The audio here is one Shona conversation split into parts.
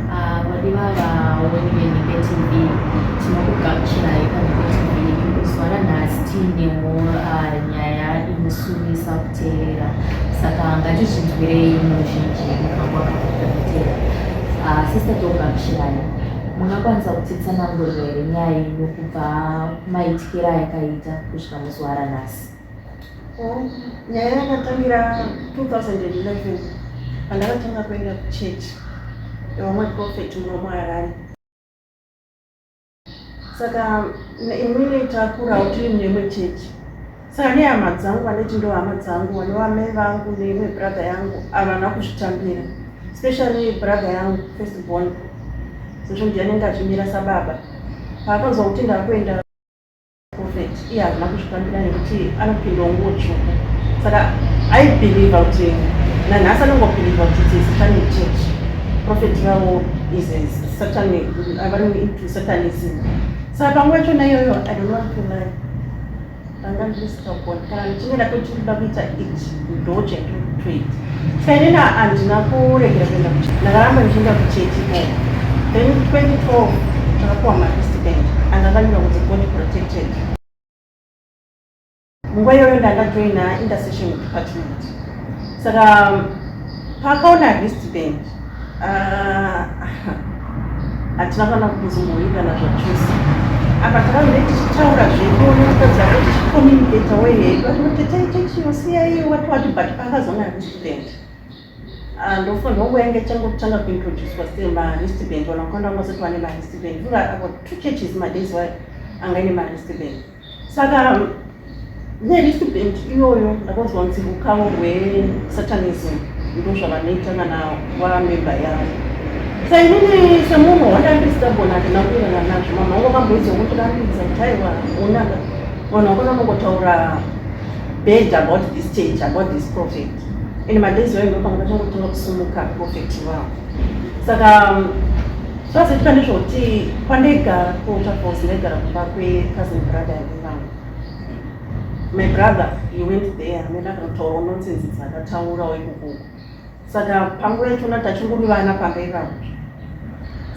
Vadiwa vaoni veNhimbe TV, tinokugamuchirai paNhimbe TV. Zuva ranhasi tiinewo nyaya inosuwisa kuteerera, saka ngatizvinzwirei muzhinji mukanguva kakuteerera. Sister, tokugamuchirai. Mungakwanisa kutitsanangurira here nyaya ino kubva maitikiro ayakaita kusvika muzuva ranhasi? Oh, nyaya yakatangira 2011 pandakatanga kuenda kuchechi yevamwe prophet muno muHarare. Saka inini takurawo tiri muimwe chechi, saka nehama dzangu vanoti ndo hama dzangu, vanova mai vangu neimwe brother yangu, havana kuzvitambira, especially brother yangu first born, sezvo ndiye anenge achimira sababa. Paakanzwa kuti ndakuenda prophet, iye hazvina kuzvitambira nekuti anopindawo nguo tsvuku. Saka aibhilivha kuti, nanhasi anongobhilivha kuti it's a satanic church, prophet vavo is a satanic, vari into satanism. Saka panguva yachona iyoyo, I don't want to lie, ndanga ndiri stubborn. Kana ndichinge ndatoti ndoda kuita ichi, ndo chendinotoita. Saka inini handina kuregera kuenda, ndakaramba ndichienda kuchechi ikoko. Then 2012 takapiwa mawristband anga akanyorwa kuti "God protected". Munguva iyoyo ndandajoina intercession department. Saka paakaona wristband, hatina kana kuzombowirirana zvachose. Apa takange tichitaura zvedu nekutadza tichicommunicata wehedu, atinoti taichechiyosiyai, wati wati, but paakazoona wristband, ndofunga nguva yange ichangotanga kuintroducwa semawristband, vanhu vakawanda vanga vasati vane mawristband. Funga about two churches madays wayo anga ine mawristband. Saka newristband iyoyo ndakanzwa kunzi rukawo rwesatanism, ndo zvavanoita kana wamemba yavo. Sa inini semunhu wanda ndiri stubborn, handina kuwirirana nazvo. Mama vangu vakamboedza kundirambidza kuti aiwa, onaka, vanhu vakona vanongotaura bad about this church, about this prophet, and madays wayo ndopanga pachangotanga kusumuka prophet wavo. Saka zvazoitika ndezvokuti kwandaigara kuWaterfalls, ndaigara kumba kwecousin brother yangu. My brother, he went there, amene akanotaurawo nonsense dzaakataurawo ikokoko. Saka panguva yachona tachingori vana pamba ipapo,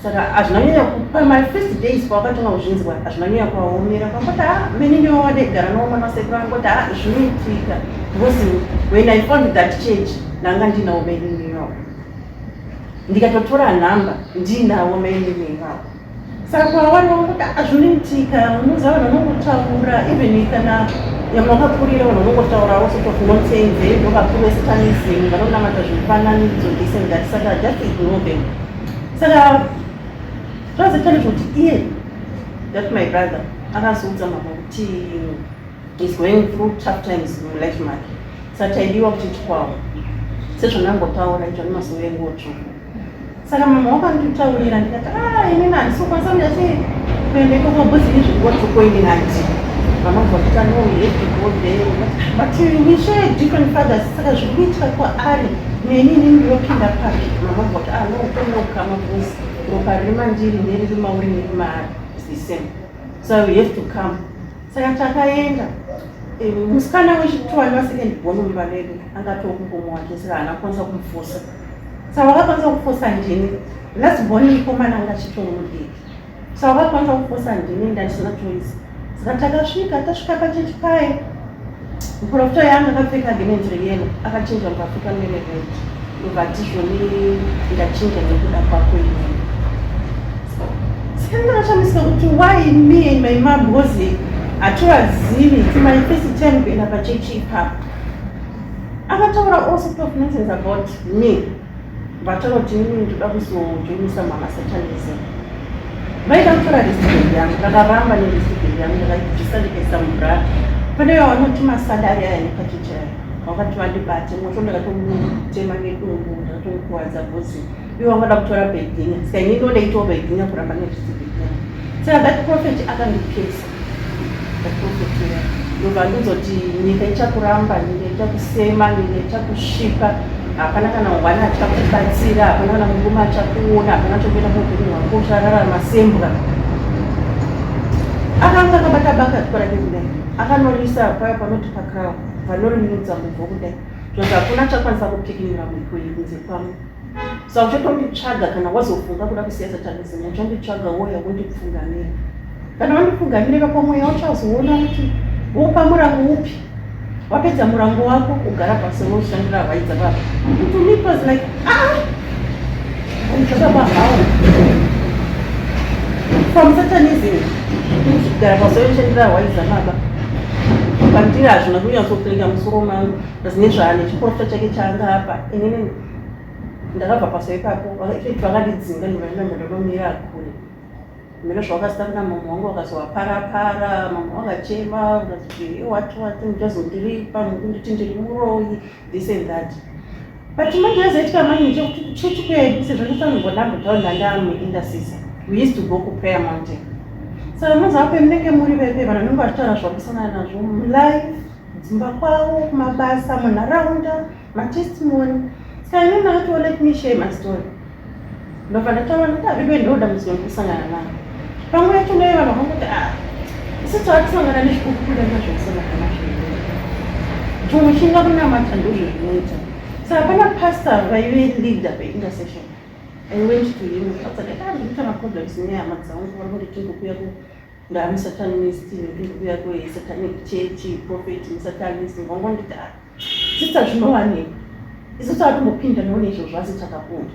saka hazvina kunyanya. Pama first days pawakatanga kuzvinzwa, hazvina kunyanya kuvaomera. Pangoti a menini wawadaigara nawo, mwana wasekuru, angoti a zvinoitika, because when I found that church ndanga ndinawo mainini ivavo, ndikatotora nhamba ndinawo mainini ivavo. Saka kwavari vangoti zvinoitika, unoziva vanhu vanongotaura, even kana nyama wakakurira, vanhu vanongotaurawo sort of nonsense, ndo vakuru vesatanism, vanonamata zvimufananidzo, this and that, saka just ignore them. Saka zvazoita nezvokuti iye, that my brother, akazoudza mama kuti is going through tough times mulife make, saka taidiwa kuti tikwawo sezvandambotaura izvo nemazuva enguo tsvuku. Saka mama wakanditaurira, ndikati a inini handisi kukwanisa kuita sei kuenda ikoko, bhozi ini zvenguo tsvuku ini handi. Mama vachiti, "No, you have to go there." But we share different fathers, saka zviri kuitika kwaari neni, inini ndinopinda papi? Mama vati, "Ah, no, tonokama because ropa riri mandiri neriri mauri neri maari is the same, so you have to come." Saka takaenda. Musikana wechitwani wasecond born mumba medu angatokumbomo wake, saka haana kukwanisa kumufosa. Saka vakakwanisa kufosa ndini last born, mukomana anga achitomudiki, saka vakakwanisa kufosa ndini, ndandisina choice. Saka takasvika, tasvika pachechi paye, muprofita yanga akapfeka garment reyellow, akachinja mukapfeka mere red, ndobva tizvoni, "Ndachinja nekuda kwako inini." Saka ndakashamisika kuti why me and my mom, because hativazivi, it's my first time kuenda pachechi ipapo. Akataura all sort of nonsense about me, vataura kuti inini ndoda kuzojoinisa mama satanism, vaida kutora wristband yangu. Ndakaramba newristband yangu, ndakaibvisa ndikaisa mubra. Pane vanoti masadari aya nepachechi aya, vakati vandibate moto, ndakatomutema nedumbu, ndakatomukuwadza bhozi ivo vangada kutora bhedhinya. Saka inini ndodaitawo bhedhinya kuramba newristband yangu. Saka that prophet akandipesa, that prophet uya, ndobva ndinzoti, "Nyika ichakuramba, nyika ichakusema, nyika ichakusvipa, hapana kana one achakubatsira, hapana kana murume achakuona, hapana chokuenda muupenyu hwako, uchararama sembwa." Akanga akabata bakatwa rake kudai, akanorisa paya panoti pakrawa, panorinyudza mubvo kudai, zvozi hakuna achakwanisa kupikinyura mhiko iyi kunze kwangu. Saka uchatonditsvaga kana wazofunga kuda kusiya satanism, uchanditsvaga wouya wondipfugamira. Kana wandipfugamira ipapo mweya uchazoona kuti wopa murango upi. Wapedza murango wako ugara pasi woshandira hwai dzababa. To me it was like, ah, zvakaba how? From satanism, kugara pasi woshandira hwai dzababa. Pandiri hazvina kunyatsopinda musoro mangu nezvaane chiprofita chake chaanga apa inini ndakabva paso ipapo vakandidzinga ndikaenda ndanomira kure. Mene zvawakasita kuna mama wangu wakazovaparapara, mama wakachema ukazoti what what muchazondiripa mukunditi ndiri muroyi this and that. But manje yazoitika manje chekuti kuchechi kwedu sezvo ndifanirwa ndambotaura ndamuintercessor, we used to go kuprayer mountain. Saka munoziva pemunenge muri vepe vanhu vanenge vachitaura zvakusangana nazvo mulife, kudzimba kwavo, kumabasa, munharaunda, matestimony. Saka ini ndakatiwo let me share my story. Ndobva ndataura ndati avive ndoda musi wekusangana navo. Panguva yacho naye vanhu vakangoti ah, isu taakusangana nezvikuku kudarika zvekusangana nazvo. Tumushinga kunamata ndozvo zvinoita. Saka pana pastor vaive leader veintercession. I went to him akati ah, ndikuita maproblems nehama dzangu vari kunditi ndikuuya ku ndaamusatanist ndikuuya kuSatanic church prophet musatanist ngongonditi ah, sister zvinowanikwa isu taatombopinda noone izvozvo asi takakunda.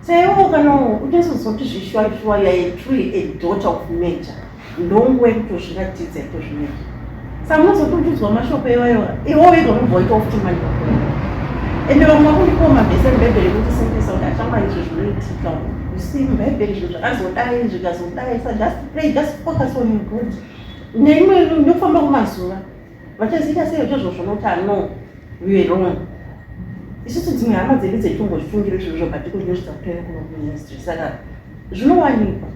Saiwo kana uchazozoti zvishwa shuwa you are truly a daughter of nature, ndonguva yekutozviratidza itozvinoita. Saka munozototudzwa mashoko iwayo iwo wega unobva waita futi manje ende vamwe vakundipawo mavhesi emubhaibheri ekuti simbisa kuti achangwa izvo zvinoitika. You see, mubhaibheri zvinhu zvakazodai zvikazodai, so just pray, just focus on your God. Neimwe ndokufamba kumazuva vachaziita sei vachazozvona kuti ano we were wrong. Isusu dzimwe hama dzedu dzechitombozvifungiro izvozvo but iko zvinozvidza kutouya kuno kuministry, saka zvinowanikwa.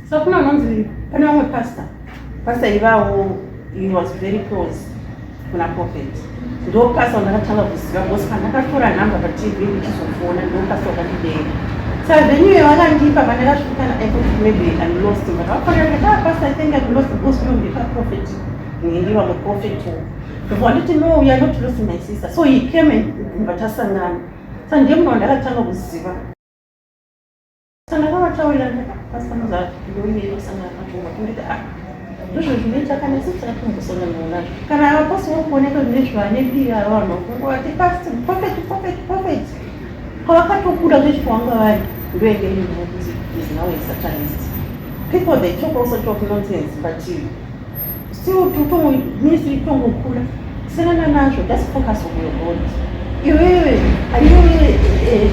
Saka kuna vanonzi pane vamwe pastor, pastor ivavo he was very close kuna prophet. Ndo pastor wandakatanga kuziva because pandakatora nhamba paTV ndichizofona, ndo pastor wakandidera. Saka venue yavakandipa pandakasvika, I thought maybe I'm lost, but vafonera ndikati, ah pastor, I think I'm lost because unondipa prophet ndi vamwe prophet ndobva nditi no, you are not lost, my sister. So he came and vatasangana. Saka ndiye munhu wandakatanga kuziva. Saka ndakavataurira ndikati, pastor, muza ndoine kusangana nacho nditi ah, ndozvo zvinoita kana isu takatombosanganawo nazvo. Kana vaposi vokuoneka zvinezvi vane bira vanhu vakungoti pastor, prophet, prophet, prophet, pavakatobuda kuchechi kwavanga vari ndoenge kuti is now a satanist. People, they talk all sort of nonsense, but still tutongo ministry tongokura siyana nazvo. Just focus on your God. Iwewe, are you a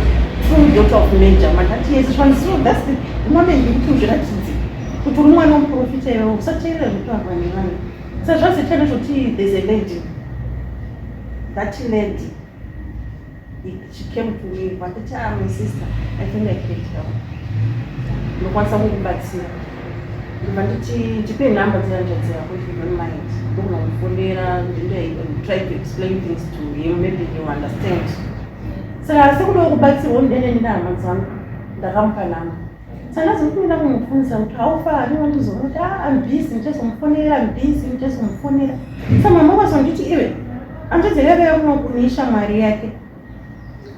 true daughter of major mandati? Yes, so that's the moment yekuti uzviratidze kuti uri mwana womuprofita iwewe. Usateerera zvinotaurwa nevanhu. Saka zvazoita nezvoti there's a lady, that lady, she came to me vakati, ah, my sister, I think I can help, ndokwanisa kukubatsira. Ndobva nditi ndipe nhamba dzehanzvadzi yako if you don't mind, ndokunomufonera, try to explain things to him, maybe he will understand. Saka sekudawo kubatsirwa ndene nehama dzangu, ndakamupa nhamba. Saka ndazokuenda kumubvunza kuti haufa andiwandizoona kuti ah, I'm busy, ndichazomufonera, I'm busy, ndichazomufonera. Sa mama vakazonditi iwe hanzvadzi yake yakuno kune shamwari yake,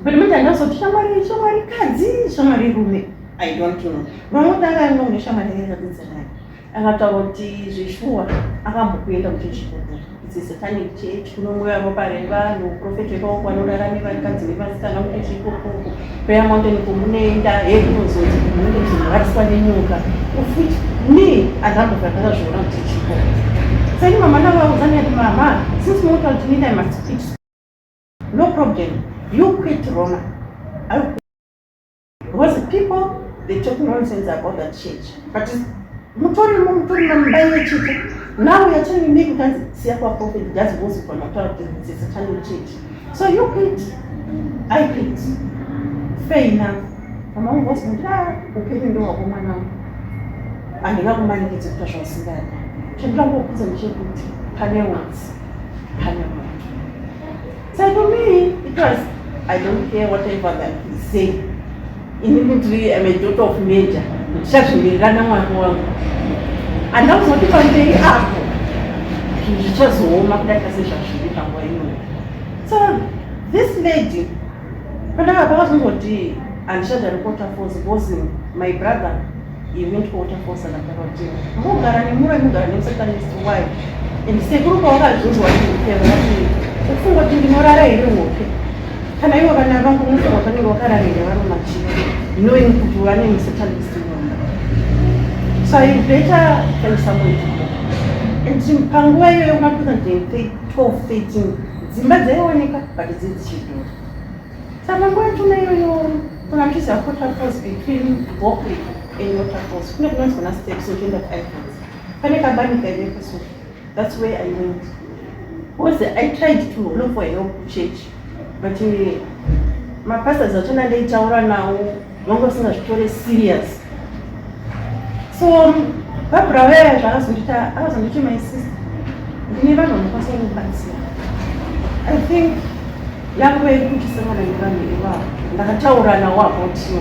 but manje handazoti shamwari, shamwari kadzi, shamwari rume, I don't know. Vamwe kuti anga kune shamwari yake yakadzidza naye, akataura kuti zveshuwa akambokuenda kuchechi ikoko, it's a satanic church, kunomwiwa ropa revanhu, prophet wekoko vanorara nevakadzi nevasikana kuchechi ikokoko, prayer mountain kumunoenda he kunozonzi munenge muchizoratiswa nenyoka, of which me handambobva ndakazviona kuchechi ikoko. Saka mama ndavaudza ndikati, mama, since munotaura kuti nini I must quit, no problem, you quit Roma, I will, because people, they talk nonsense about that church, but mutorimo mutorimo mumba yechechi. Now you are telling me kutanzi siya kwaprophet just because ukanotaura kuti it's a satanic church. So you quit, I quit, fair enough. Mama wangu vazonditi, ah, upenyu ndowako mwanangu, handingakumanikidzi kuita zvausingadi. Chandingangokuudza ndechekuti pane utsi, pane moto. So for me it was, I don't care whatever that you say, inini ndiri am a daughter of major, ndichazvimirira namwari wangu. Handina kuzoti pamberi apo zvinhu zvichazooma kudarika sezvazviri panguva iyoyo. So this lady pandaka pakazongoti Handichagari kuWaterfalls because my brother, he went kuWaterfalls, akataura kuti mugara nemuroi, mugara nemusatanist, why? And sekuru pavakazvinzwa vakati, "Ufunga kuti ndinorara here hope kana ivo vana vangu? Unofunga vanenge vakarara here vari mumachira, knowing kuti vane musatanist mumba? So I better find somewhere to go." And panguva iyoyo, kuma 2012 13, dzimba dzaiwanika but dzii dzichidhura. Saka panguva yachona iyoyo, kuna muchiziva Waterfalls, between Walkley and Waterfalls kune kunonzi kuna Steps uchienda kuIvans, pane kabani kaivepo. So that's where I went because I tried to look for help church, but mapastors achona ndaitaura nawo vanga vasingazvitore serious. So Barbara weya zvakazondita, akazonditi, "My sister, ndine vanhu vanokwanisa kubatsira." I think yanguva yekuchisangana nevanhu ivavo, ndakataura nawo about you.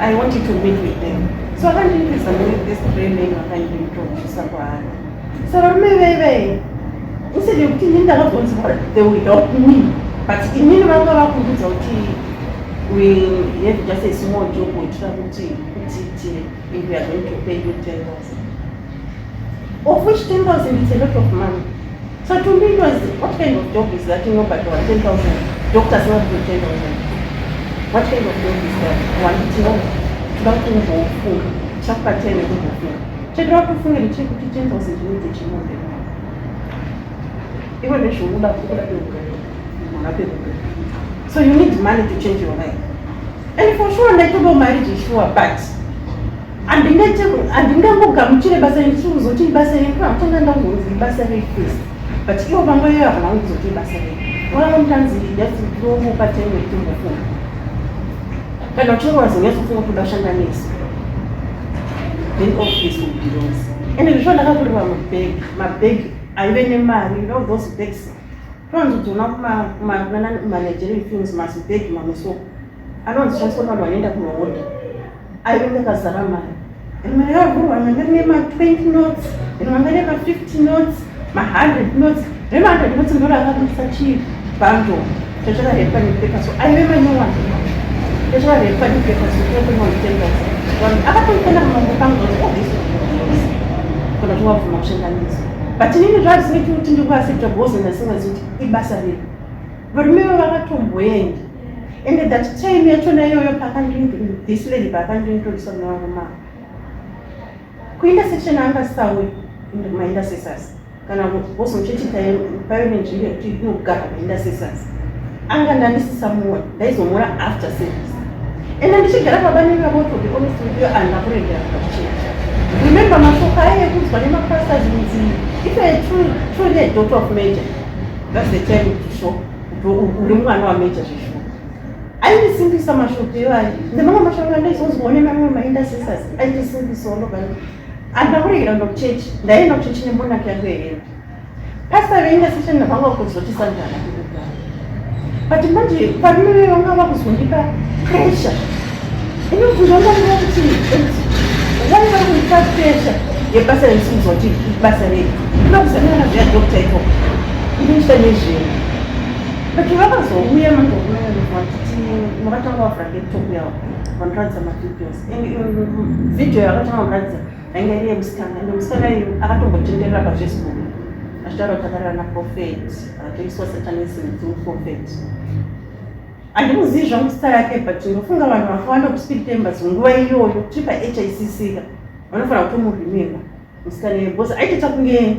I wanted to meet with them, so akandiintrodusa this three men. Vakandiintrodusa kwaari. So varume veve, instead yekuti inini ndakazonzi they will help me, but inini vanga vakumbudza kuti we have just a small job wetira kuti kutiitire and we are going to pay you 10,000, of which 10,000 is a lot of money. So to me it was, what kind of job is that? Inobhadharwa 10,000, doctors not do 10,000. What kind of job is that? Wanditi, "No, toda kumbofunga, tichakupa time yekumbofunga." Chendinoda kufunga ndechekuti 10,000 inoite chimombe. Iwe nezvaunoda kuda pekugara, mwana pekugara, so you need money to change your life. And for sure ndaitodawo mari zvesure, but handingangogamuchire basa ndichizoti ibasa rei. Kutanga ndambonzi ibasa rei first, but ivo panguva iyoyo havana kuzoti ibasa rei. Vakamutanzi just tomupa time yekutombofunga. Kana uchinge wazonyatsofunga kuti uda kushanda nesu, then all this will be yours. And zvisvo ndakakurirwa mabhegi, mabhegi aive nemari. You know those bags towanzodziona kumaNigerian films, mazibhegi mamwe so anonzishandiswa nevanhu vanoenda kunohodha, aive ndakazara mari. Mari yakavhurwa, manga nema-20 notes, manga nema-50 notes, ma-100 notes. Rema-100 notes ndo rakabudisa chibundle chachakawrapwa nepepa, so aive manyowani, chachakawrapwa nepepa, so 10,000. Akatongipenda kumambo pangu, oh, this is kana kuti kushanda nesu. But inini zvazvisingaiti kuti ndikuaccepta because ndasingazivi kuti ibasa rei. Varume ivo vakatomboenda, and that time yachona iyoyo, this lady paakandiintrodusa kuna varume ava kuintercession, angasawe maintercessors kana because muchechi paive nenzvimbo yekuti inogara maintercessors, anga ndandisisamuona, ndaizomuona after service. And ndichigara pabani vavo, to be honest with you, handina kuregera kuda kuchechi. Remember mashoko aya ekunzwa nemapastors kunzi if a truly a daughter of Major, that's the time to show kuti uri mwana waMajor zveshuwa. Aindisimbisa mashoko iwayo nemamwe mashoko andaizonzwawo nemamwe maintercessors, aindisimbisa ndobva handina kuregera kuenda kuchechi. Ndaienda kuchechi nemonaki yangu yehembe. Pastor veintercession vanga kuzoti sandana kugara, but manje varume vanga vakuzondipa pressure. Inobvunza vangu kuti wai vari kundipa pressure yebasa rendisikuziva kuti ibasa rei? Ndoda kuzanana zveadoctor ikoko, ndinochita nezvei? But vakazouya manje vatiti vakatanga vavhura laptop yavo, vanoratidza mavideos, and video yakatanga kuratidza ainge iri yemusikana, ende musikana uyu akatombotenderera paFacebook achitaura kuti akarara naprophet, akatoiswa satanism through prophet. Handimuzivi zvangu zita rake, but ndofunga vanhu vakawanda kuSpirit Embassy nguva iyoyo tiri paHICC ka vanofanira kutomuremember musikana iyoyo, because aitoita kunge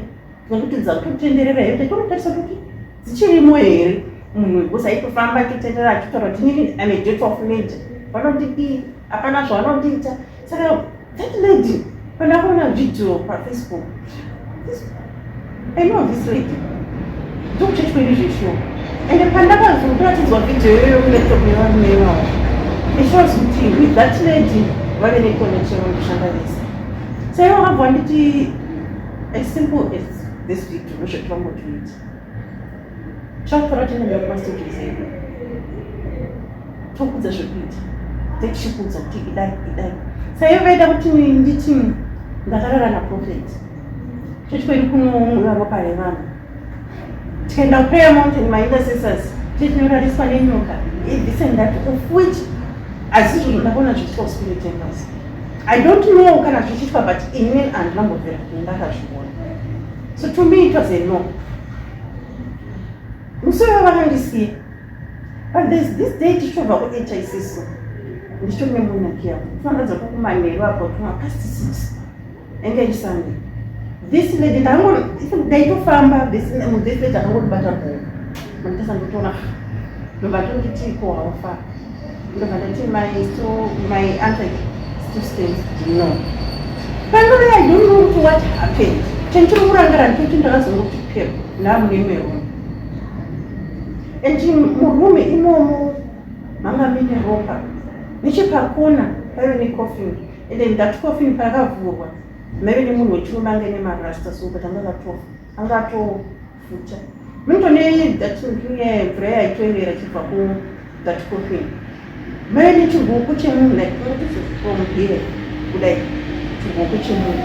tinokutidza kutotenderera here, taitonotarisa kuti dzichirimo here munhu, because aitofamba achitotenderera achitaura kuti inini am a daughter of Major, vanondidii? Hapana zvavanondiita. Saka that lady, pandakaona video paFacebook, I know this lady, ndokuchechi kwedu zveshuwa. Ende pandakazoratidzwa video iyoyo kulaptop yevarume ivavo, it shows kuti with that lady vave neconnection, vanoshanda vese. Saivo vakabva vanditi, as simple as this video, ndozvatinongotoita, chakufanira kuti enda kumastudios edu, tokudza zvekuita, tichikudza kuti idai idai. Saivo vaida kuti nditi ndakarara naprophet. Chechi kwedu kunomwiwa ropa revanhu, tikaenda kuPrayer Mountain, maintercessors tichinorariswa nenyoka, this and that, of which Asi izvozvo ndakaona zvichiitwa kuSpirit Embassy. I don't know kana zvichiitwa, but ini handinambobvira ndakazviona. So to me it was a no. Musi uyo vakandisiya. But there's this day tichitobva kuHICC, ndichitori nemunaki yavo, tifanira kukumanheru about past 6, enge iri Sunday. This lady, ndaitofamba, this lady akangondibata bhoo manditasa, ndotoona, ndobva tonditi, "Ko haufa?" Ndobva ndati my answer still stands, no. Panove, I don't know kuti what happened. Chendiri kurangara nditoti ndakazongoti pepo, ndaamune imwe room, and muroom imomo manga mine ropa. Nechepakona paive necoffin, and then that coffin parakavhurwa maive nemunhu wechirume anga ine marasta, so but anga akatofa, anga atofuta munotone that mvura yaitoerera chibva ku that coffin. Maive nechiguku chemunhu, like ungoti from here kudai, chiguku chemunhu.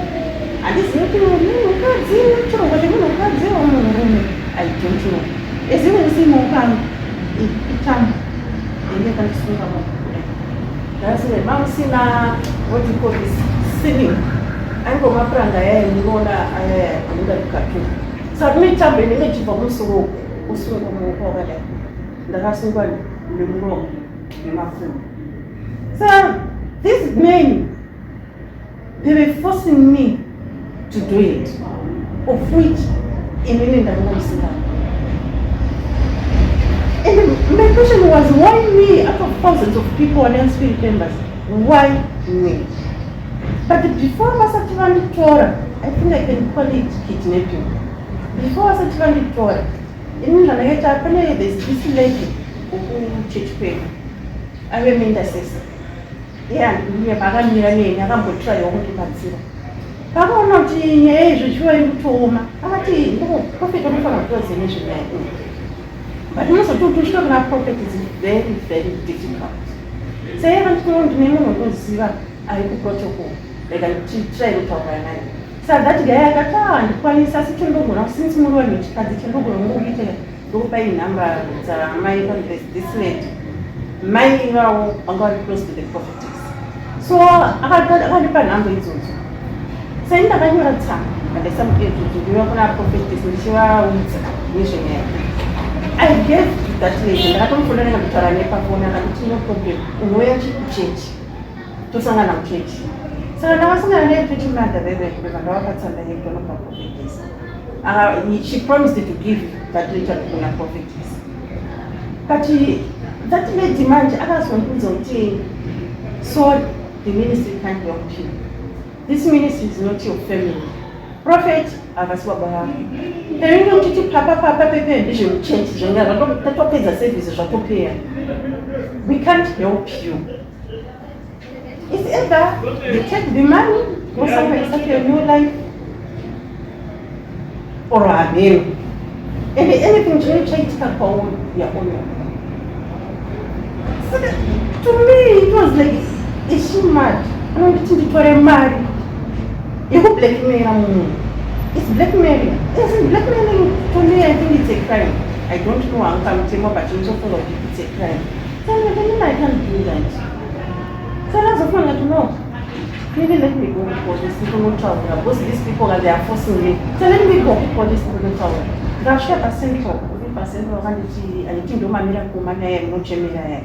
Handizivi kuti munhukadzi, chirongwa chemunhukadzi o munhurume, I don't know. As you can see, maoko angu itambo inge yakandisunga maoko kudai. Ndakasire mamusina, what do you call this, ceiling, aingo mapuranga ayaya munoona ayaya anoda kukatuka. Saka kune tambo inenge ichibva kumusoro, usungwa maoko wakadai. Ndakasungwa nemuromo nemakumbo. So these men, they were forcing me to do it, of which inini ndakanga ndisingadi. And my question was, why me? Out of thousands of people and Spirit Embassy, why me? But before vasati vanditora, I think I can call it kidnapping, before vasati vanditora, inini zvandakaita, pane there's this lady wokuchechi kwedu ave muintercessor. Iye pakamira neni, akambotrayawo kundibatsira. Pakaona kuti nyaya izvo chiva iri kutooma, akati, "Prophet anofanira kutoziva nezvenyaya iyi, but unozoti kuti usvika kuna prophet is very, very difficult." Saiye akanditi, "Ndine munhu unoziva ari kuprotocol, rega nditry kutaura naye." Saka that guy akati, "Ah, handikwanisi, asi chendogona, since muri vanhu vechikadzi, chendogona kungokuita, ndokupai nhamba dzamai." This lady, mai ivavo vanga vari close to the prophetess, so akandipa nhamba idzodzo. Sai ndakanyora tsamba, ndandaisa muedzodzo, ndiuya kuna prophetess ndichivaudza nezvenyaya. I gave to that lady. Ndakatomufonera, ndikatotaura naye pafoni. Akanditi, "No problem, unouya kuchechi, tosangana muchechi." Saka ndakasangana naye chechi, mother veve, ndobva ndavapa tsamba yekutonopa prophetess. She promised to give that letter kuna prophetess, but that lady manje akazondiudza kuti, "Sorry, the ministry can't help you. This ministry is not your family. Prophet havasi baba vako. Peringe muchiti papa, papa, pepe, ndezvemuchechi, zvanga tatopedza service, zvatopera. We can't help you. It's either you take the money, go somewhere and start your new life, or hameno, and anything chinenge chaitika kwauri, you're on your own." Saka to me it was like, is she mad? Anonditi nditore mari yekublackmaila munhu. It's blackmailing. Yes, blackmailing. To me, I think it's a crime. I don't know hangu pamutemo, but ndinotofunga kuti it's a crime. Saka then I can't do that. Saka ndazofunga kuti, no, maybe let me go to police, ndinotaura, because these people, they are forcing me. So let me go to police, ndinotaura. Ndakasvika paCentral. PaCentral vakanditi, handiti ndomamira kuma nyaya munochemera yaya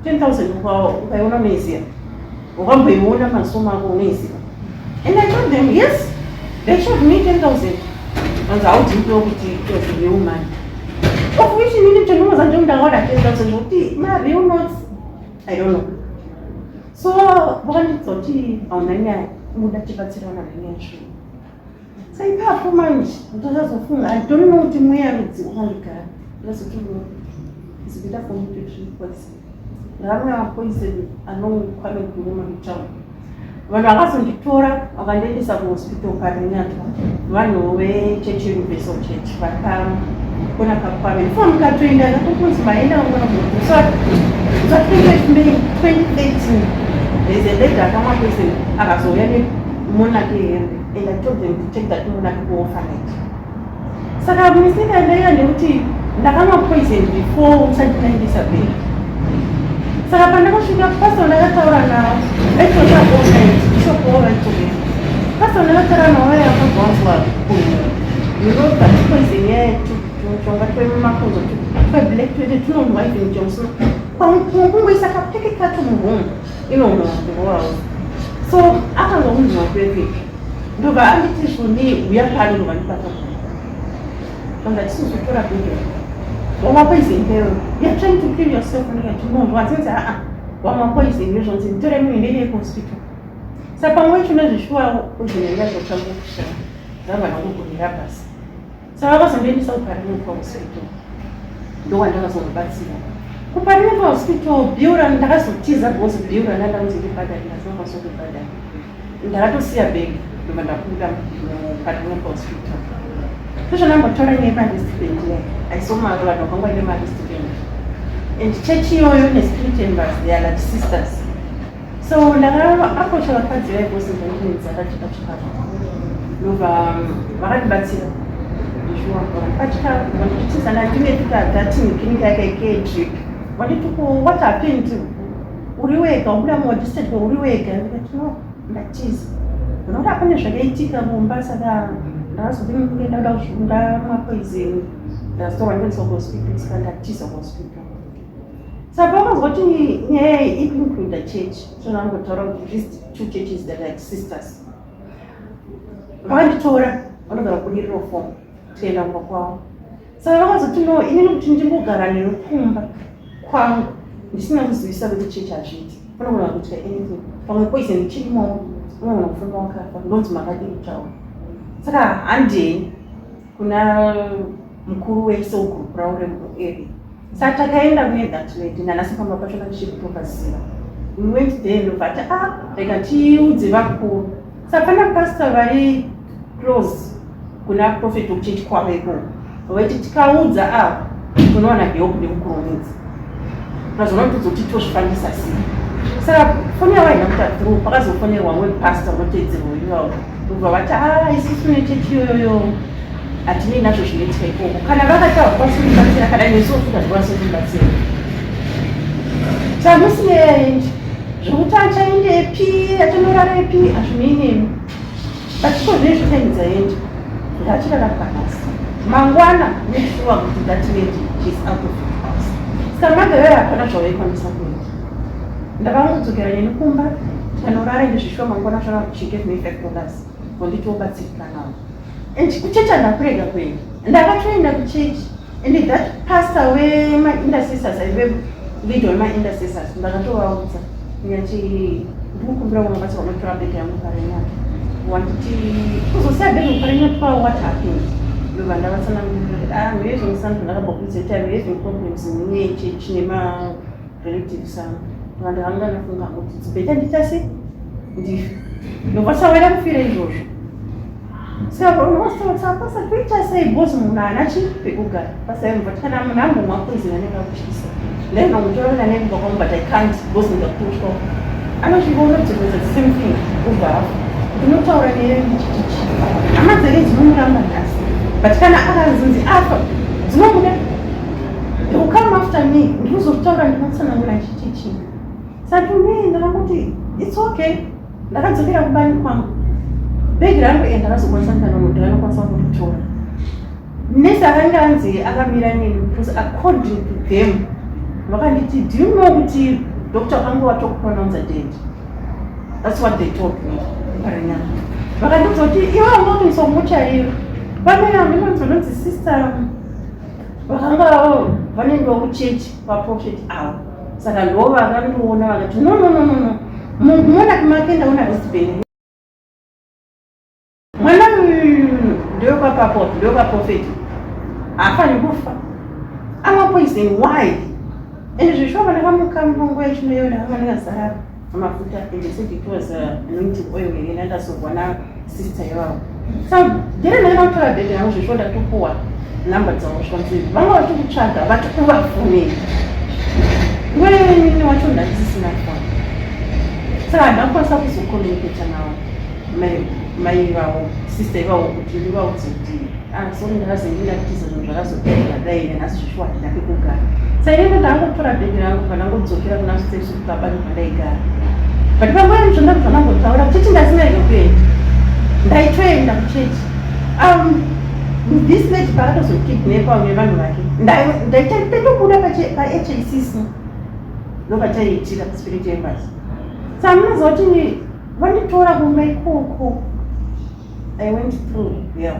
10,000, ukaiona unoiziva, wakamboiona maziso mako, unoiziva. And I told them, yes, they showed me 10,000. Vanzi, "How do you know kuti it was real money?" Of which inini chendinoza nje ndakaona 10,000, zvokuti ma-real notes, I don't know. So vakandidza kuti, "Hauna nyaya, unoda tibatsirana nenyaya zvinhu." Sa ipapo manje ndakazofunga, I don't know kuti mweya rudzi wakandigara. Ndakazoti, no, it's better for me to drink poison. Ndakamwa poison anokwame guru mutauni. Vanhu vakazonditora, vakandiendesa kuhospital Parirenyatwa, vanhu vechechi, Universal Church, vari pakona paKwame. Ndifo mukatoenda katokunzi maenda kangona. So 20 2013 there's a lady akamwa poison, akazouya nemonarch hembe, and I told them to take that monarch kuorphanage. Saka mistake yandaita ndekuti ndakamwa poison before usati ndaendesa bheri. Saka pandakasvika, pastor ndakataura navo, aitoda all night, bishop wavo vaitobeka. Pastor ndakataura navo vaya vakabva vanzwa kunhuwa. You know that poison yaya tushonga twemakonzo tweblack twete tunonhuwa even chero kungoisa kapeke kacho muroom inonhuwa kurowawo. So akanzwa kunhuwa kweke ndobva anditi zvoni uya pano, ndobva ndibata anga tisizotora bhegi wamwa poison peyo, you are trying to kill yourself. Ndikati no, ndwanzinzi aa wamwa poison yozvonzi nditore munhu ndende kuhospital. Saka pamwe wacho nezvishuwa poison yanga zvotanga kushanda, ndabva ndangogumira pasi. Saka vakazondiendesa kuParirenyatwa Hospital, ndokwandakazonobatsira kuParirenyatwa Hospital. Bill ndakazotiza because bill ranga ndakunzi ndibhadhare, ndasingakwanisa kubhadhara. Ndakatosiya bhegi, ndobva ndabuda muParirenyatwa Hospital. Tozvanambotora nyaya yemawristband iya, aisoma vanhu vakanga vaine mawristband and chechi iyoyo neSpirit Embassy, they are like sisters. So ndakaapproacha vakadzi vaikosi ndakatipa chikafu, ndobva vakandibatsira shuwa, vakandipa chikafu, vanditiza ndandinefika that clinic yake kedrip. Vanditi, "Ko what happened? Uri wega, wabuda muwadischarge uri wega?" Ndikati, "No, ndatiza nokuti hapane zvakaitika mumba." Saka ndakazoti ndauda ndamwa poison, ndazotorwa ndoendeswa kuhospital, saka ndatiza kuhospital. Saka pavanzwa kuti nyaya iyi ikuincluda church, so ndambotaura kuti these two churches that like sisters, vakanditora vanogara kubudiriro form, tikaenda kumba kwavo. Saka vakazoti no, inini kuti ndingogara nekumba kwangu ndisina kuzivisa kuti chechi hazviiti, panogona kuitika anything, pamwe poison ichirimo, unogona kufamba wakafa, ndonzi makadii kutaura. Saka handei kuna mukuru wese wegroup ravo remuarea. Saka takaenda kune that lady, nanhasi pamba pachona ndichiri. We went there, ndobva ati, "Ah, rega tiudze vakuru." Saka pana pastor vari close kuna prophet wekuchechi kwavo ikoko, vaiti tikaudza ava unowana help nekukurumidza, ukazoona kuti kuti tozvifambisa sei. Saka foni yavo haina kuita through, pakazofonerwa mumwe pastor unoteedzerwa ivavo, ndobva vati, "A, isusu nechechi iyoyoyo hatinei nazvo zvinoitika ikoko. Kana vakati havakwanisi kutibatsira, kana nesuwo futi hatikwanisi kutibatsira." Saka musineendi zvekuti achaendepi, achanorarepi, hazvinei nemi. But iko zvinezvi time dzaenda, ndachirara panhasi, mangwana make sure kuti that lady, she's out of the house. Saka magavera hapana zvavaikwanisa kuita. Ndakangodzokera neni kumba, tikanorara. Ende zvishuwa mangwana zvana she gave me $5, wanditi wobatsirika nawo. And kuchechi handakurega kuenda, ndakatoenda kuchechi. And that pastor wemaintercessors, aive leader wemaintercessors, ndakatovaudza ndikati, "Ndikukumbira kumabatsirwa unotora bhegi yangu parenyatwa." Wanditi kuzosiya bhegi parenyatwa, what happened? Ndobva ndavatsanangurira kuti, "Ah, I'm having something, ndakabva kuzoita, I'm having problems nechechi nemarelatives angu." Ndakanga ndafunga kuti it's better ndiita sei, ndife, ndobva sawera kufira izvozvo. Saka pasa kuita sei? Because munhu haana chi pekugara pasaimva kana munhu ambomwa poison anenge akutyisa. Ndaingangotora naye kumba kwangu, but I can't because ndakutotya anosvika unodzokeza the same thing, ubva afa. Ndinotaura naye ndichitichi hama dzake dzinomuramba nhasi, but kana akazonzi afa dzinomuda, they will come after me. Ndinozotaura, ndinotsanangura chichichi. Saka to me ndakangoti it's okay. Ndakadzokera kubani kwangu, bhegi rangu e ndakazokwanisa, ndakakwanisa kuritora. Nesi akanga anzi akamira neni because according to them vakanditi, "Do you know kuti doctor akanga watokupronounce dead?" That's what they told me parenyana. Vakandiudza kuti iwe wanga muchairo vamene vanonzi vanonzi sister vakanga vanendiwa kuchechi vaprofet avo. Saka ndo vakandiona vakati, "No, no, no, no, no, mumonaki make ndaona wristband, mwana uyu ndewekwapapo, ndewekwaprofeti, haafaniri kufa, amwa poison, why?" And zvishuwa vandakamuka munguva yachinoyo ndakanga ndakazara mafuta and they said it was anointing oil yena ndazorwa nasister ivavo. So ndere ndakaenda kutora bhegi rangu, zvishuwa ndatopuwa namba dzavo, zvikanzi vanga vatikutsvaga, vati uvafonei. Nguva wacho ndandisisina foni, saka handakwanisa kuzocommunicata navo. Mai ivavo, sister ivavo, kuti ndivaudze kuti, "Ah, sorry, ndakazenge ndatiza, zvinhu zvakazodai zvadai, nanhasi zvishuwa handina pekugara." Saka inenge ndangotora bhegi rangu, pandangodzokera kuna steps kukabani kwandaigara. But panguva yacho ndabva ndangotaura kuchechi, ndasingaige kuenda, ndaitoenda kuchechi. This lady paakatozokidnapa nevanhu vake, ndaitobuda paHACC, ndopataiitira Spirit Embassy. Saka munoziva kuti vanditora kumba ikoko, I went through hell.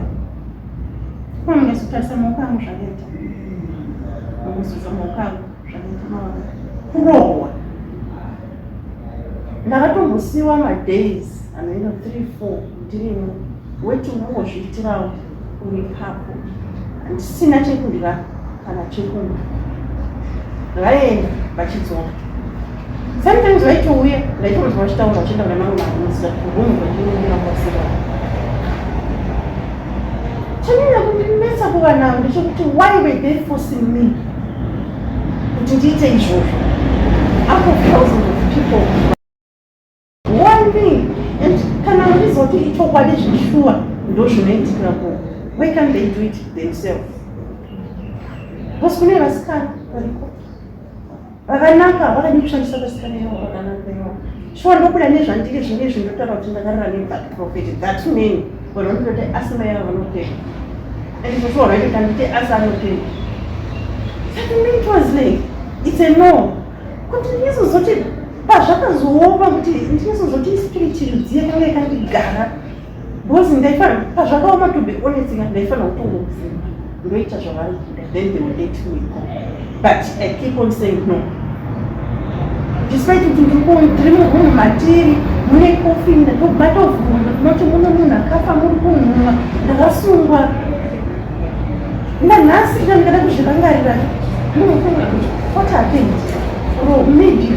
Kunonyasotarisa maoko angu zvakaita, mukuzuza maoko angu zvakaita maoko kurohwa. Ndakatombosiwa madays anoenda 3 4 ndirimo, weti unongozviitirawo uri ipapo, handisina chekudya kana chekumwa. Vaenda vachidzoka, sometimes vaitouya, ndaitonzwa vachitaura vachienda kune mamwe marooms, kuroom kwandinenge kwasira. Chanyanya kundinetsa kuva navo ndechekuti, why were they forcing me kuti ndiite izvozvo out of thousands of people? Why me? And kana vachiziva kuti ichokwadi, zvishuwa ndo zvinoitikira ko, why can't they do it themselves? Because kune vasikana variko vakanaka, vakadi kushandisa vasikana ivavo vakanaka ivavo. Shuwa ndokuda nezvandiri zvinezvi, ndotaura kuti ndakarara nebad prophet. That man, vanhu vanototi asi mai ava vanopenga, and izvozvo vanhu vaitoti anditi asi anopenga. Saka me it was like it's a no, kuti ndinyatsozoti pazvakazooma, kuti ndinyatsozoti spirit rudziye kanga yakandigara, because ndaifanira, pazvakaoma, to be honest, ndaifanira kutongobvuma ndoita zvavari kuda, then they will let me go. But I keep on saying no, despite kuti ndiri muroom matiri mune coffin, ndatobatovhurwa, ndinoti muno munhu akafa, muri kunhuwa, ndakasungwa. Nanhasi ina ndikada kuzvirangarira, ndinofunga kuti what happened, or maybe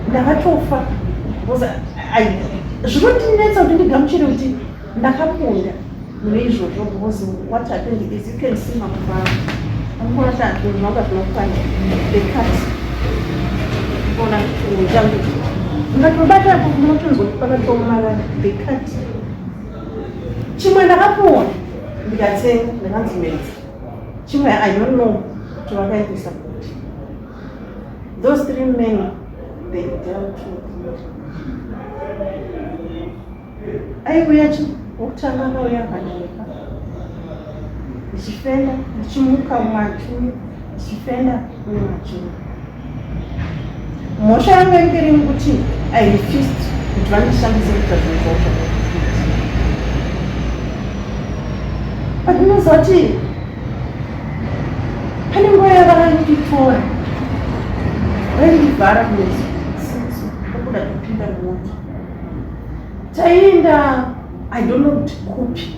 ndakatofa, because zvinondinetsa kuti ndigamuchire kuti ndakapunda mune izvozvo. Because what happened is, you can see makumbo angu, anokona kuti zvinhu zvanga zvinofanya, the cut, ona chinhu changu ndikatobata, munotonzwa kuti pakatomarara, the cut. Chimwe ndakapuwa ndikatsenga, ndakanzi medza. Chimwe I don't know kuti vakaendesa kuti. Those three men, they dealt with me. Aiuya chi wokutanga akauya akandireka ndichifenda, ndichimuka umwe achiuya, ndichifenda umwe achiuya. Mhosva yangu yange iri kuti I refused kuti vandishandise kuita zvinhu zvavo zvavakuita. But unoziva kuti pane nguva yavakanditora, vaindivhara kumeso, ndokuda kupinda mumota, taienda I don't know kuti kupi.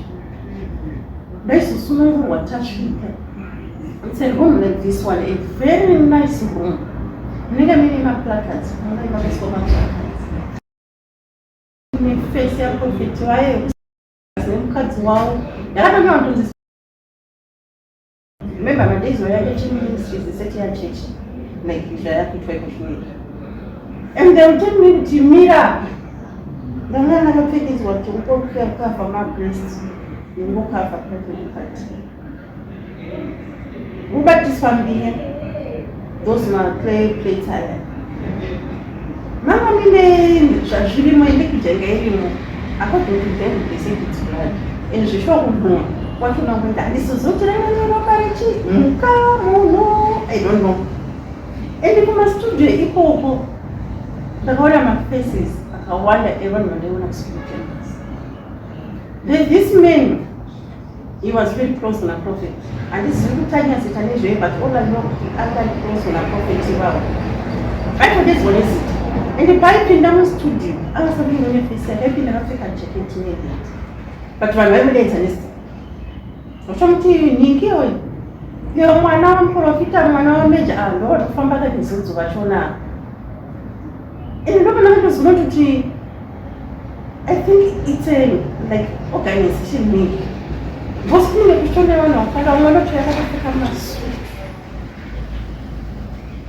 Ndaizosunungurwa tasvika. It's a room like this one, a very nice room, munenge muine maplacards, munenge makaiswa maplacards neface yaprophet vaye nemukadzi wavo. Ndakatanga kutonzi, remember madays wayake chiministries iseti yachechi like zvayakuitwa iko zvinoita, and they will tell me kuti mira. Ndanga ndakapfekedzwa kuti ukokava mabreast nengokava private part, ubatiswa mbiya, those maclay plates aya manga mine zvazvirimo, liquid yanga irimo. According to them, they said it's blood, and zvishuwa kunhuwa kwachona kuita, handisizoti ranga neropa rechi mhuka, munhu, I don't know. And kumastudio ikoko ndakaona mafaces akawanda evanhu vandaiona kuSpirit Chambers. This man, he was very close naprophet. Handizivi kuti anyazita nezvei, but all I know kuti anga ari close naprophet ivavo, aitodedzwa nezita. And paipinda mustudio angasabingo neface yake, aipinda akapfeka jacket nehat, but vanhu vaimudaidza nezita, vachomuti ningi oyo, iyo mwana wamuprofita, mwana wameja. Ah, ndowatofamba kanizodzo vachona. And ndopana katozoona kuti I think it's a like organization maybe, because kunenge kuchitona vanhu vakawanda, vamwe vanotouya vakapfeka masutu,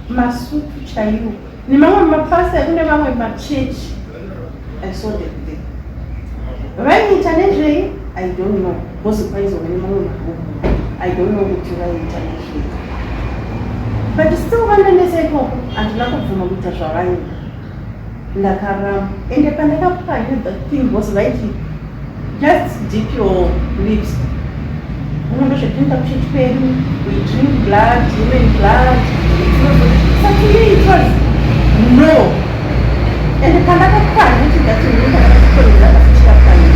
masutu chaiwo, nemamwe mapasa ekune mamwe machechi. I saw them there. Vaiita nezvei, I don't know, because kwaizova nemamwe marumu. I don't know kuti vaiita nezvei, but still vandanesa ikoko. Handina kubvuma kuita zvavaida, ndakaramba. Ende pandakapwanya the thing was vaiti, "Just dip your lips." Unondo zvetinoita kuchechi kwedu, we drink blood, human blood. Saka it was no. Ende pandakapwanya chigati, ndakachikapwanya,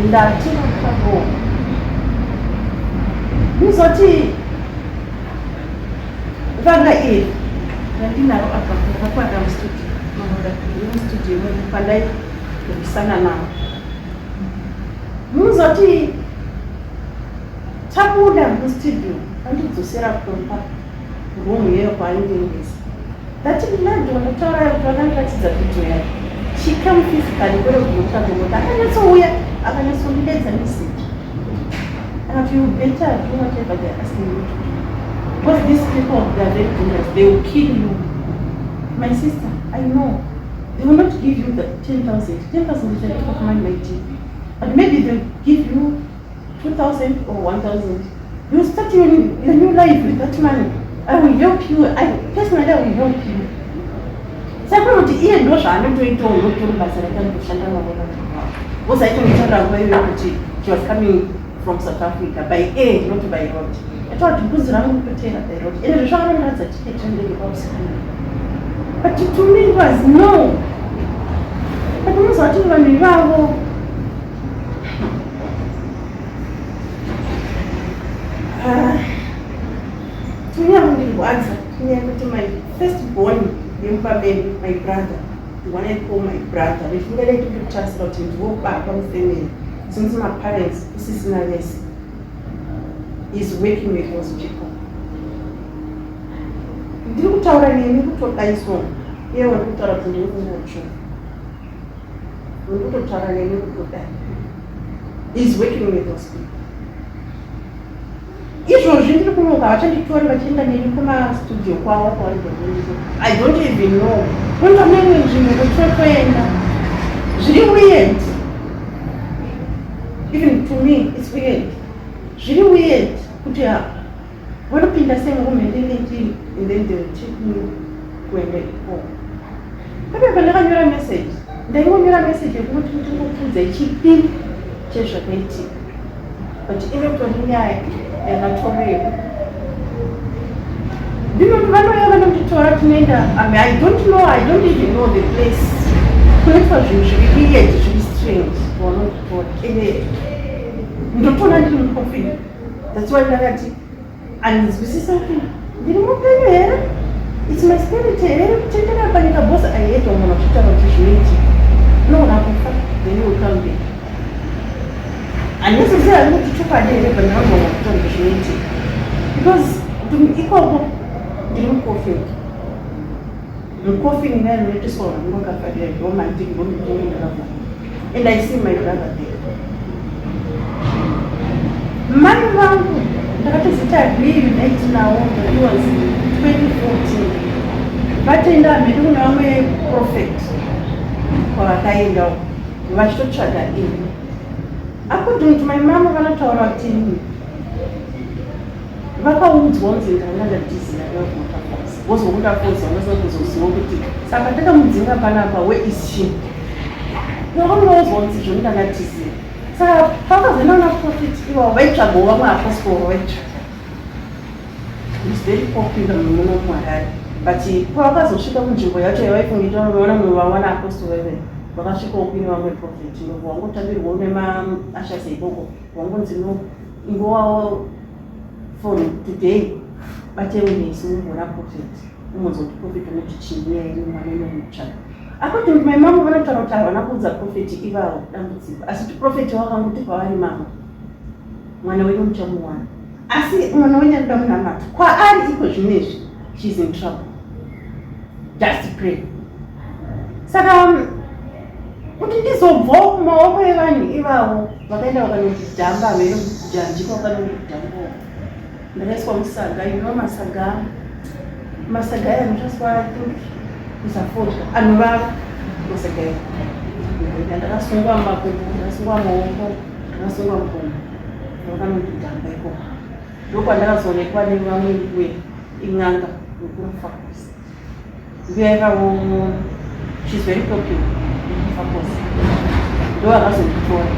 ndati vakavo ndizoti vanga iri randinaro apa, ndakakwata mustudio, mustudio pandairisana navo. Munozoti tabuda mustudio, andidzosera kumba, room iyoyo kwaindengesa. That blood wandataura kuti vakandiratidza video yacho, she came physically, kwete kunotsvaga. Akanyatsouya, akanyatsondidedza nezita, akati, "You better do whatever they're asking you to do, because these people, they are very dangerous. They will kill you, my sister. I know they will not give you the 10,000. 10,000 is a lot of money, my dear, but maybe they'll give you 2,000 or 1,000. You start your new life with that money. I will help you. I personally, I will help you." Saka kuti iye ndo zvaanotoitawo, ndotori basa rake anotoshanda navo vanhu vavo. Vozaitomutaurira nguva iyoyo kuti she was coming from South Africa by air, not by road. Ataura kuti bhuzi rangu kutotera by road. Ende zvezvakanondiratidza tiketi rendege pausiku. But to me it was no. But unoziva kuti vanhu ivavo, ah, tinyandirwadza tinyaya kuti my first born yemumba medu, my brother, the one I call my brother, ndingadai tototarisira kuti ndiwo baba mufamily since my parents usisina vese, is working with those people. Ndiri kutaura nemi kutodai so, iye wari kutaura kuti ndiri kungotsvo, ndiri kutotaura nemi kutodai, is working with those people. Izvozvi ndiri kunoka, vachanditora vachienda neni kumastudio kwavo kwavanobva. I don't even know kunoita mune imwe nzvimbo kutotoenda. Zviri weird. Even to me it's weird, zviri weird kuti vanopinda semurume ndinendiri and then they will take me kuenda ikoko. Pepe pandakanyora message, ndaingonyora message yekuti ndingopfudza chipini chezvakaitika, but inotori nyaya yakatoreva. Ndinoti vanouya vanonditora, tinoenda. I mean, I don't know, I don't even know the place kunoitwa zvinhu zviri weird, zviri strange. Vanonditora, ende ndotoona ndiri mucoffin. That's why ndakati handinzwisisa kuti ndiri mupenyu here, it's my spirit here kutendera panyika, because I heard munhu achitaura kuti zvinoitika, unoona kufa, then you will come back. Handizoziva hangu kuti chokwadi here, but ndinogona kutaura kuti zvinoitika, because ikoko ndiri mucoffin, mucoffin ina rinoitiswa vanhu vakafarira, ndomandiri, ndomitengo ndakavhara, and I see my brother there. Mai vangu ndakatozita reunite navo, that was 2014. Vatenda mhedu kune vamwe prophet kwavakaendawo vachitotsvaga ini. According to my mama, vanotaura kuti vakaudzwa kunzi ndanga ndatizira kuWaterfalls. Vozwa Waterfalls, vanasa kuzoziva kuti saka takamudzinga panapa, where is she? Vakanoudzwa kunzi zvoni ndandatizira. Saka pakazoenda kuna prophet ivavo, vaitsvagawo vamwe apostle vaitsvaga. Is very popular muno muHarare, but pavakazosvika kunzvimbo yacho yavaifunga vaona mumwe vawana apostle vaive, vakasvikawo kuine vamwe prophet, ndobva vangotambirwawo nemaushers ikoko, vangonzi, "No, ingowawo for today, batewo nesu umboona prophet, umonzwa kuti prophet unoti chii nyaya yenyu, mwana inomutsvaga." According to my mama, vanotaura kuti havana kuudza prophet ivavo dambudziko, asi kuti prophet vakangoti kwavari, "Mama, mwana wenyu muchamuwana, asi mwana wenyu anoda munamato. Kwaari iko zvinezvi she's in trouble, just pray." Saka kuti ndizobvawo kumaoko evanhu ivavo, vakaenda vakanondidhamba venjanjika, vakanondidhambawo, ndakaiswa musaga. Masaga, masaga aya anoshandiswa, I think, kusafodya, anovava. Ndosaka ndakasungwa makumbo, ndakasungwa maoko, ndakasungwa mukumbo, vakanondidhamba ikoko. Ndokwandakazoonekwa nevamwe mbuya, in'anga yekuMufakose. Mbuya ivavo, she's very popular yekuMufakose. Ndo vakazonditora,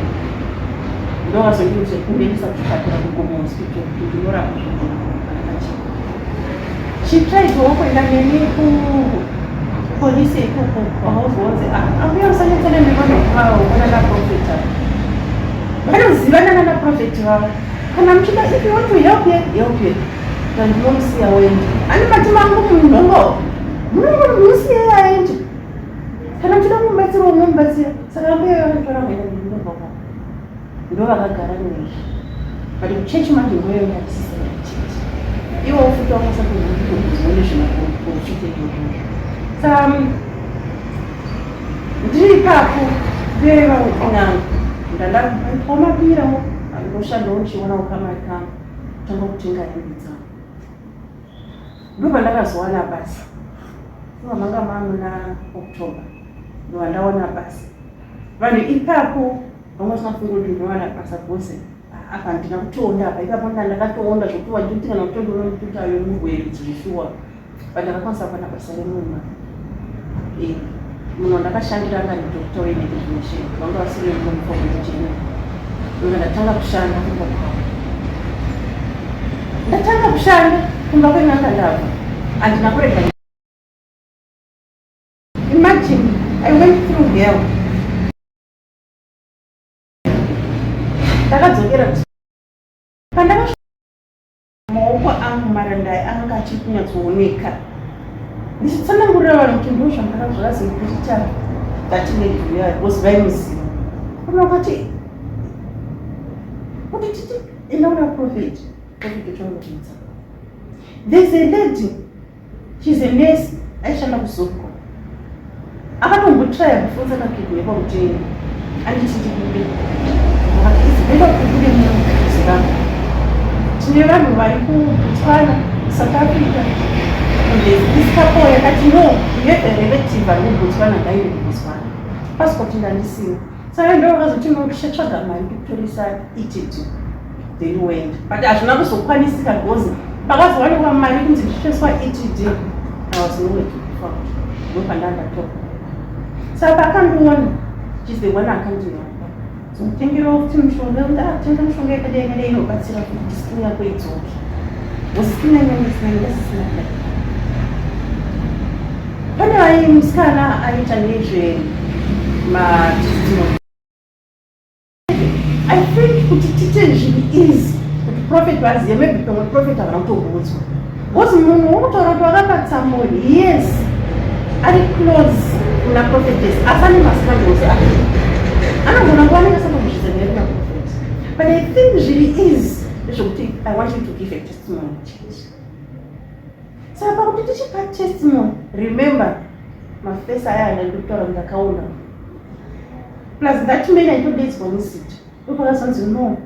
ndo vakazondiendesa kuchipatara, kuGomo Hospital, kuti ndinorapwa zvakachii. She tried kuenda neni kupolisi ikoko, vakazonzi, "Ah, ambuya, musanetsana nevanhu vavo, kana naprophet vanozivana nanaprophet vavo. Kana muchida, if you want to help her, help her, ndinomusiya wende ani mati mangu munhongo munongomusiya aende. Kana muchida kumubatsira, unomubatsira." Saka ambuya vakatora kuenda ndinobva ndo vakagara neni, but kuchechi manje nguvayo ndandisisina kuchechi. Iwo futi wangasatozoone nezvemaprofita izvozvo. Saka ndiri ipapo veva n'anga, ndandaomapirawo, ndoshandawo ndichionawo kamari kangu, tanga kutenga hembe dzangu. Ndobva ndakazowana basa, ndobva manga mamuna October, ndobva ndawana basa. Vanhu ipapo vanga vasingafungi kuti ndinowana basa bhose. Apa handina kutonda apa, ipapo ndakatoonda zvokuti wanditi kana kutondiona ndikuti ayo murwere dzishuwa, but ndakakwanisa kuwana basa remuma. Munhu wandakashandira anga ni doctor weUnited Nation, vanga vasiri vemuform. Ndobva ndatanga kushanda kumba kwavo. Ndatanga kushanda kumba kwen'anga, ndabva handina kurega. Imagine, I went through hell. Ndakadzokera pandaka, maoko angu marandai anga achiri kunyatsooneka, ndichitsanangurira vanhu kuti ndo zvandakazvazikuita that lady because vaimuziva. Kuna vakati kuti titi enda kuna prophet, prophet uchangokuudza. There's a lady, she's a nurse, aishanda kuZupco, akatombotraya kufunza kakidnekwa kuti anditi ndibude. Akati it's better kuti ubude muZimbabwe, tine vanhu vari kuBotswana, South Africa, and there's this couple yakati, "No, we have a relative ari kuBotswana, ngaende kuBotswana." Passport ndandisina, saka ndo vakazoti, "No, tichatsvaga mari kutoresa ETD, then went." But hazvina kuzokwanisika because pakazowanikwa mari kunzi ndichitoiswa ETD, I was nowhere to be found. Ndopandandatoka. Saka pakandiona, she's the one akandinopa zomutengerawo futi mushonga, kuti atenga mishonga yakadai yakadai inobatsira kuti skin yako idzoke, because skin yangu ndasisina kudai. Pane vai musikana aita nezve matestimony. I think kuti tite zvinhu easy kuti prophet vazive, maybe pamwe prophet havana kutomboudzwa, because munhu wokutaura kuti wakapa tsamori, yes, ari close kuna prophetess, asi ane mascandals ake, anogona kuva anenge asatombozvidza nyaya kuna prophet. But I think zviri easy ndezvekuti I want you to give a testimony church. Saka pakuti tichipa testimony, remember mafesi aya andandikutaura ndakaona, plus that man aitodaidzwa nezita. Ndopakazonzi, "No,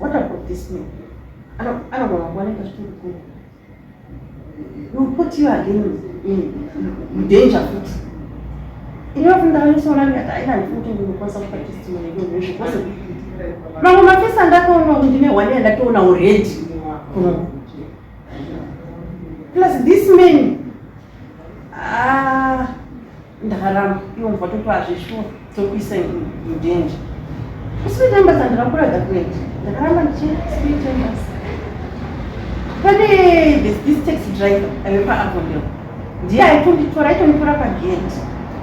what about this man? Anogona kuwanika zvitori kuru, will put you again in danger futi." Inova ndakanyatsoona ndikati, aina, handifuni kuti ndinokwanisa kupa testimony izvozvo because mamwe mafesi andakaona ndine one yandatoona already kuno, plus this man. Ah, ndakaramba. Iwo mva toti hazvishuwa tokuisa mudanger kuSpirit Embassy. Handina kurega kuenda, ndakaramba ndichiSpirit Embassy. Pane this taxi driver aive paAvondale, ndiye aitonditora, aitonditora pagate,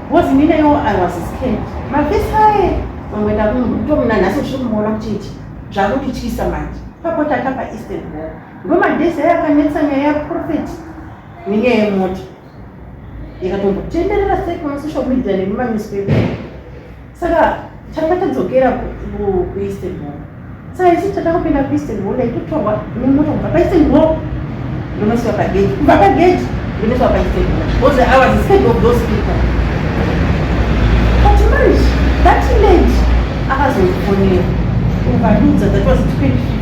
because ininayo I was scared. Mafesi aye mamwe ndatomuna nhasi ndichiri kumuona kuchechi, zvakundityisa manje. Papo tata paEastern Hall, ndo madhezi aya akanetsa nyaya yaprophet nenyaya yemota ikatombotenderera sei kumasocial media nemumanewspaper. Saka tanga tadzokera kuEastern Hall. Saka isi tatakupinda kuEastern Hall, ndaitotorwa nemota kubva paEastern Hall ndonosiwa pagate, kubva pagate ndonosiwa paEastern Hall, because I was scared of those people. But manje that lady akazondifonera ukadudza, that was 2015.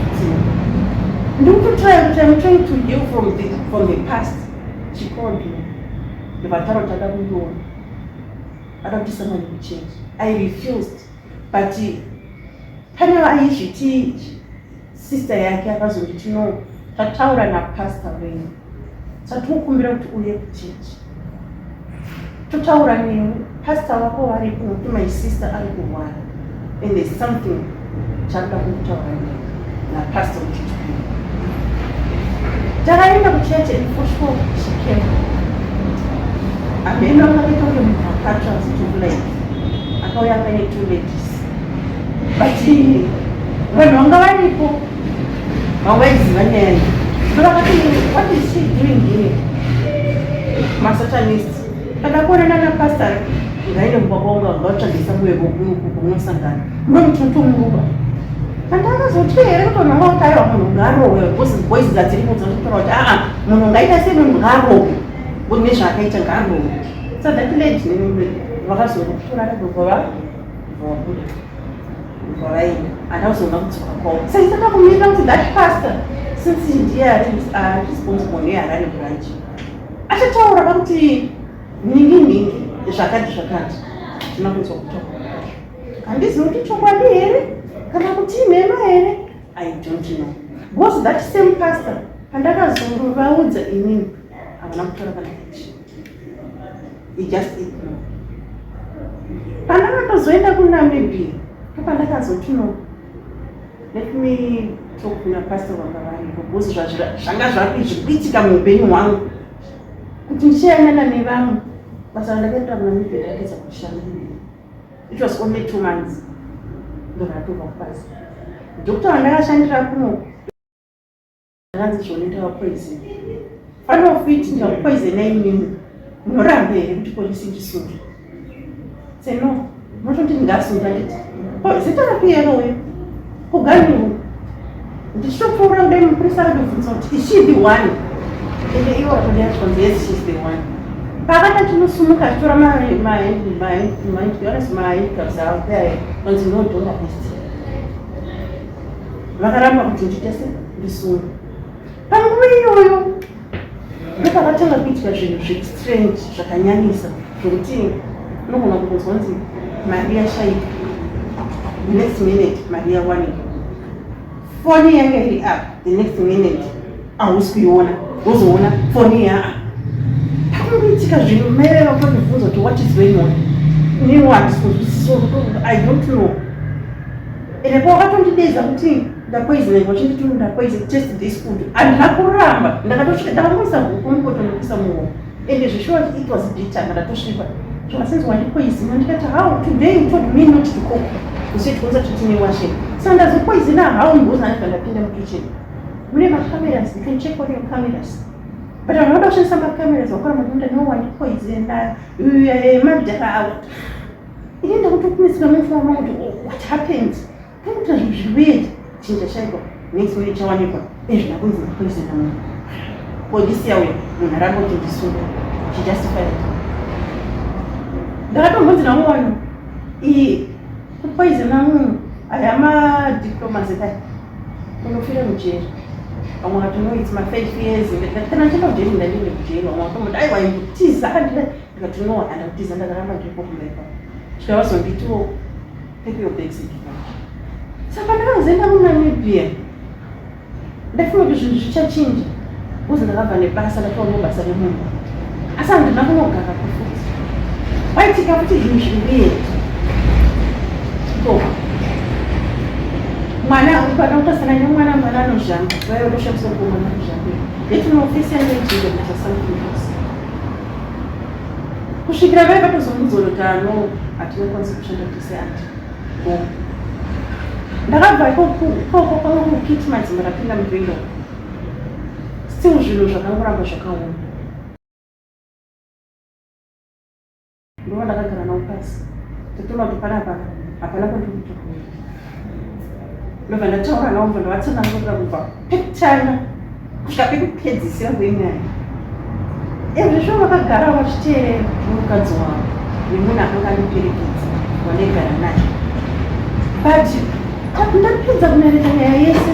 Ndikutotry kuti I'm trying to heal from the past. She called me, ndikataura kuti ada kundiona. Vada kuti tisangane kuchechi. I refused, but pane vaizviti sister yake akazonditi, "No, tataura napastor wenyu, tatikukumbira kuti uye kuchechi totaura newe. Pastor wako varipo, nokuti my sister ari kurwara and there's something chakuda kukutaura newe napastor kuti tikuye." Takaenda kuchechi and for sure she came. Hameno akaita kunge munhu akatsva, sort like akauya paine two ladies, but vanhu vanga varipo vanga vaiziva nyaya iyi. So vakati, "What is she doing here? Masatanist kana kuonana napastor, ngaende mubaba wangu, ngatsvagisa munosangana munomutotomuruva." Pandakazotya here kuti vanhu vanga kuti, "Aiwa, munhu ngaarohwe," because boys dzadziripo dzatotaura kuti, "Aa, munhu ngaita sei? Munhu ngaarohwe kuti nezvaakaita, ngaarohwe." So that lady vakazotora bva vabuda, bva vaenda. Handauzoona kudzoka kwavo. Saisaka kumirira kuti that pastor, since ndiye ari responsible neHarare branch, achataura pakuti nhingi nhingi zvakati zvakati. Hatina kunzwa kutaura kwazvo. Handizivi kuti chokwadi here kana kuti inhema here, I don't know, because that same pastor, pandakazovaudza inini, havana kutora kana action. He just ignore. Pandakatozoenda kuNamibia, ndopandakazoti, "No, let me talk kuna pastor vanga varipo," because zvanga zvikuitika muupenyu hwangu kuti ndichiyanana nevamwe. Basa randakaita kuNamibia, ndakapedza kushanda, it was only 2 months, ndokatobva kubasa. Doctor wandakashandira kuno ndakanzi, "Zvoni ndavapoison fanofiti, ndikakupoisona imimi, munoramba here kuti polisi ndisunge?" Se no, munototi ndingasunga. Nditi zita rapi uyo kuganiwo. Ndichitopfuura kudai, mupurisa akatobvunza kuti, "Is she the one?" Ende ivo vatodai, "Yes, she's the one." Paakati tinosumuka achitora mahandcuffs avo, vanzi, "No, don't arrest." Vakaramba kuti ndiite se ndisunge. Panguva iyoyo ndopakatanga kuitika zvinhu zvestrange zvakanyanyisa, zvokuti unogona kunzwa kunzi mari yashaika, next minute mari yawanika. Foni yanga iri up, the next minute hausi kuiona, wozoona foni yaa. Pakungoitika zvinhu, mai vakatibvunza kuti, "What is going on?" Iniwo handisi kunzwisisa, I don't know. Ende pawakatondidedza kuti ndapoisonwa, vachinditi ndapoison, test this food, handina kuramba. Ndakatosvika, ndakangoisa huku mupoto, ndokuisa muhomwe. Ende zveshuwa it was bitter. Ndatosvipa zvikasenzi wandipoisona. Ndikati, "How? Today you told me not to cook usitionza titine washing, so ndazopoisona how?" Because andibva ndapinda mukitchen, mune macameras, you can check on your cameras, but vanhu vanoda kushandisa macameras vakuramba kuita, "No, wandipoisona madhaka avo." Ini ndakutokumisika mufama kuti, "Oh, what happened?" Kuita zvinhu zviri weird. Chinhu chashaikwa, next minute chawanikwa. Ezvi ndakunzi ndapoisona munhu. Polisi yauya, munhu aramba kuti ndisunga. She justified. Ndakatombonzi namuwano iyi kupoisona munhu aya madiplomas kai, unofira mujeri. Vamwe vakati, "No, it's ma 5 years." Ndikati, "Kana ndichienda kujeri, ndandiende kujeri." Vamwe vakamboti, "Aiwa, imbutiza." Ndikati, "No, handa kutiza." Ndakaramba ndiripo kumba ipapo, svika vazonditiwo, "Pack your bags." Saka ndakazoenda kuNamibia, ndafunga kuti zvinhu zvichachinja, uzi ndakabva nebasa, ndatoona basa remunhu, asi handina kunogara kufuti. Waitika futi zvinhu zviri weird ikoko. Mwana ukada kutasana nemwana, mwana anozhamba, vaiva toshandisa kuti mwana anozhamba. Yetinoofisi yange ichinja kuita something else, kusvikira vai vatozomudza kuti, ano hatingakwanisi kushanda tese, ati go. Ndakabva ikoko kwanga kukiti madzimba, ndapinda muwindow, still zvinhu zvakangoramba zvakaoma. Ndova ndakagara navo pasi, tatoona kuti panapa hapana kwandiri kuita kuenda. Ndobva ndataura navo, bva ndavatsanangurira kubva pekutanga kusvika pekupedzisira kwenyaya. Ezvezvo vakagara vachiteerera nomukadzi wavo nemunhu akanga andiperekedza wandaigara naye. But ndapedza kunareta nyaya yese,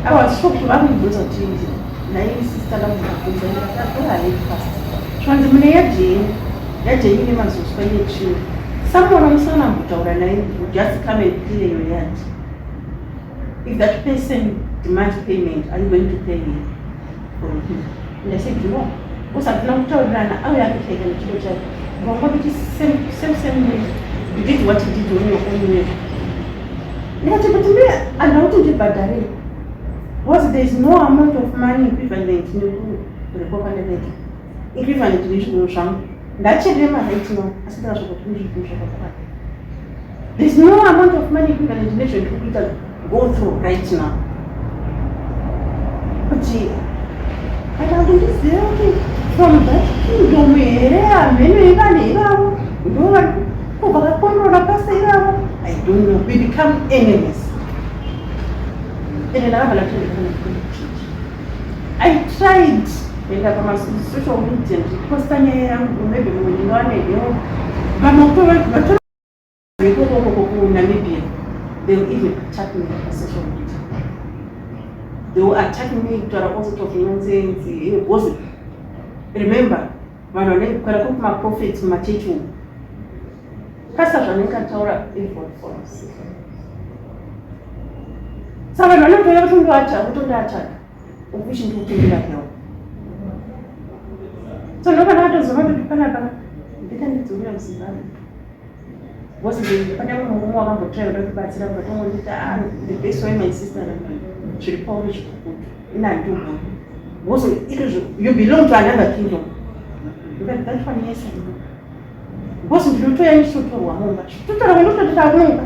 I was shocked. Vakundibvunza kuti, "Nhai sister, ndakubvunza." Ndikati, "Go ahead, pastor." Zvanzi, "Mune yadhi yenyu, yadhi yenyu ine mazoswa, ine tsvina." Someone wamusina kumbotaura naye will just come and clear your yard. If that person demands payment, are you going to pay him or him? And I said, "No." Usabvina kutaurirana, auya akapfeka nechido chake. Vanga kuti same same same way you did what you did on your own way. Ndikati, "But me handina kuti ndibhadhare, because there is no amount of money equivalent nekurekwa kwandakaita, equivalent nezvido zvangu. Ndachirema right now, asi ndakasvika kuti nezvido zvakakwana, there is no amount of money equivalent nezvendiri kuita go through right now." Kuti kana kuti ndizive kuti from that kingdom here, hamheno yevanhu ivavo ndo vari kubva vakakondrora pasi ivavo, I don't know. We become enemies. Ende ndakabva ndatoenda. I tried kuenda pamasocial media ndichiposta nyaya yangu, maybe mumwe ndingawane help. Vamwe vatora ikokokoko kuNamibia, they will even attack me pasocial media. They will attack me, kutaura all sort of nonsense, because remember, vanhu vanenge kukwira kuri kumaprofets mumachechi umu, pastor zvanenge ataura, everyone follows. Saka vanhu vanotouya kutondoataka, of which ndikukumbira help. So ndopana vatozoona kuti panapa ndikandidzokera muZimbabwe, because pane mumwe murume wakambotrai kuda kutibatsira, vatongonditi, "Ah, the best way, my sister, zviri pauri zvikukutu, ina handihoni, because izvo you belong to another kingdom." But that one, yes, I know, because ndinotoya ndichitotorwa mumba, totora kwandototira kunoka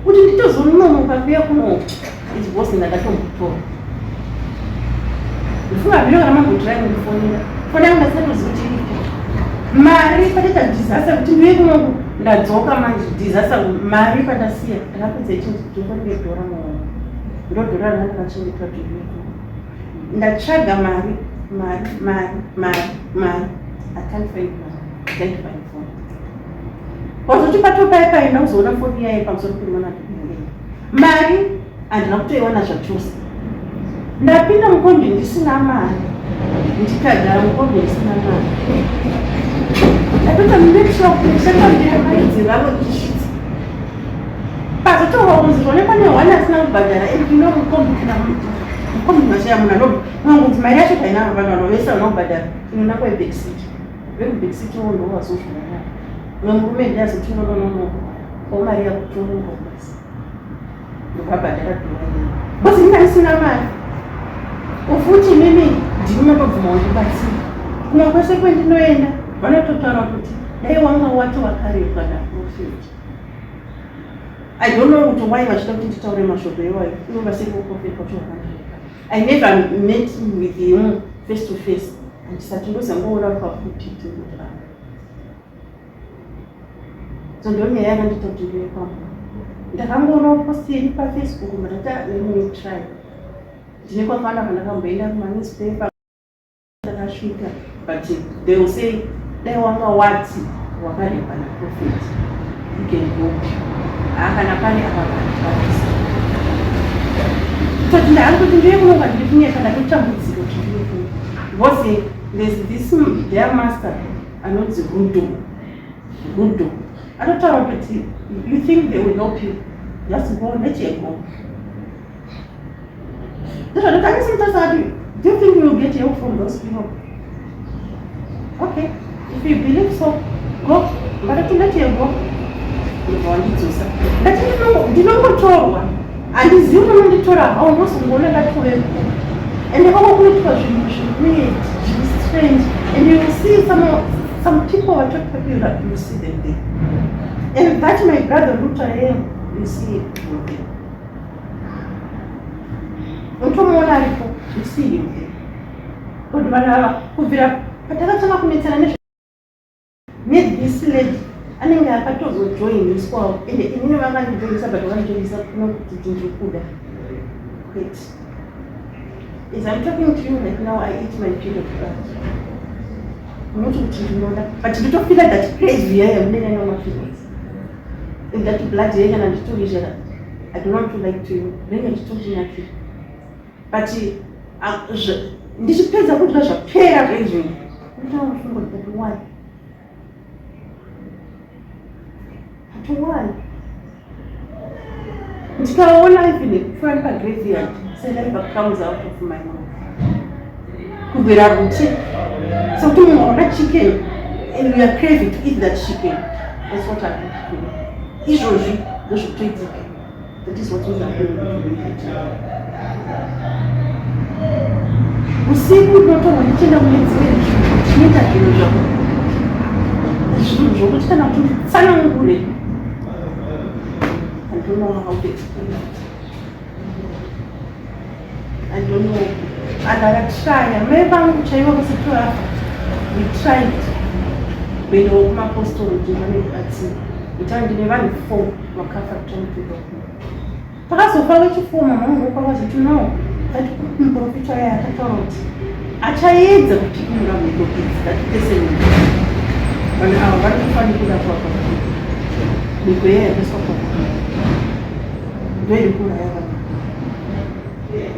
kuti nditozononoka kuya kunoka, it's because ndakatombotora. Ndifunga zvino kana mambotirai kundifonera, foni yangu ndasatoziva kuti iripo. Mari pataita disaster kuti ndiuye kunoku, ndadzoka manje disaster, mari pandasiya ndakapedza ichinzi dhora muhomwe, ndo dhora ranga ndakachengetwa kuti ndiuye kuno. Ndatsvaga mari, mari, mari, mari, mari, I can't find money, I can't find phone. Kwazoti patopai ndakuzoona foni yaye pamusoro pemwana. Mari handina kutoiwana zvachose. Ndapinda mukombi ndisina mari, ndikagara mukombi ndisina mari. Ndatoita make sure kuti ndichatambira mari dzevamwe ndichisvitsa. Pazotorwa kunzi zvone pane one asina kubhadhara. Ino mukombi, kana mukombi mashaya munhu anongonzi mari yacho kaina vanhu vanovesa vanobhadhara, inona kwebackseat, vekubackseat wo ndo vazozviona. Mumwe murume ndiazoti, "No, no, no, no, ko mari yakutongo basi." Ndokabhadhara dhora ino because inga ndisina mari. Ufuti imimi ndini matobvuma kundibatsira. Kumwe kwese kwendinoenda vanototaura kuti dai wanga wati wakarepwa naprophet. I don't know kuti why vachida kuti nditaure mashoko iwayo, ivo vasiri kuprophet vacho vakandirepa. I never met with him face to face, handisati ndozangoona papulpit kuti ah. So ndo nyaya yakandiita kuti ndiuye kwambo. Ndakangoonawo post yedu paFacebook, ndati, "Let me try." Ndine kwakawanda kwandakamboenda, kumanewspaper ndakasvika, but they will say dai wanga wati wakarepa naprophet, you can go. Ah, kana pane apa vanhu toti ndaari kuti ndiye kunonga ndiri kunyepa, ndatotambudzika kuti ndiye kuno, because there's this their master anonzi Rudo. Rudo atotaura kuti, "You think they will help you? Just go, let you go." Ndizvatotangisa ati, "Do you think you will get help from those people? Okay, if you believe so, go." But let you go. Ndobva wandidzosa. Ndati ndinongotorwa, handizivi unononditora hau, ndozongoona ndatovepo. Ende kwako kunoitwa zvinhu zviweird, zviri strange, and you will see some people vatori popular, you see them there, and that my brother Luther, you see him there, unotomuona aripo, you see him there. Kuti vanhu ava kubvira patakatanga kunetsana nezve nethis lady, anenge akatozojoiniswawo. Ende inini vakandijoinisa, but vakandijoinisa kuno kuti ndiri kuda kwete. As I'm talking to you right now, I eat my period blood, not kuti ndinoda, but nditofeela that crazy yaya munenge namaperiods and that blood yaya. Kana nditorizvera, I don't want to lie to you, rinenge richitondinakira, but ndichipedza kudya zvapera zvezvinhu, ndotanga kufunga kuti, but why? Kuti why? Ndikaona even kupfuura nepagraveyard, saliva comes out of my mouth. Kugwera rute. Sekuti munhu waona chicken and you are craving to eat that chicken. That's what happened to me. Izvozvi ndozvikutoitika. That is what is happening to me. Usiku ndinotorwa ndichienda kune dzimwe nzvimbo ndinoita zvinhu zvako zvinhu zvokuti kana kuti nditsanangure. I don't know how to explain it. I don't know. And ndakatraya mai vangu chaivo vasati vafa, we tried kuendawo kumapostori kuti vanodibatsira. Nditaura ndine vanhu 4 vakafa trying to help me. Pakazofa wechifour, mama vangu kwakazoti no, that muprofita uya akataura kuti achaedza kupikura mhiko idzi. That person, vanhu ava vari kufanira kuva mhiko iya yakaiswa pakuti ndo iri kuuraya vanhu.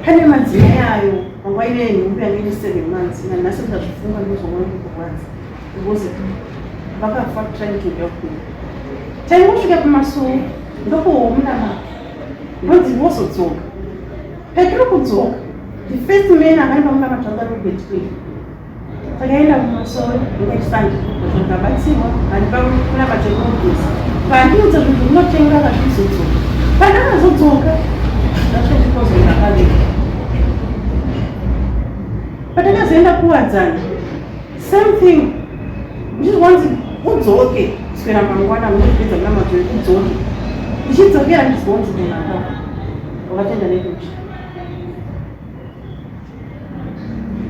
Pane madzimai ayo panguva ino yenhumbu yange ine 7 months, nanhasi ndikazvifunga ndozvamwe ndikurwadza because vakafa trying to help me. Taingosvika pamasuo, ndokuhomuna ndonzi vozodzoka. Patiri kudzoka, the first man akaenda munamato anga Robert Queen. Takaenda kumasoro ndikabatsirwa handipa kunamata inogeza pandiudza zvinhu zvinotenga akazvizodzoka. Pandakazodzoka ndasvetikozondakavika. Patakazoenda kuwadzana, same thing, ndichizwanzi udzoke kuswera mangwana unopedza munamato udzoke. Ndichidzokera ndizwanzi munhu akafa wakatenda nekutsva.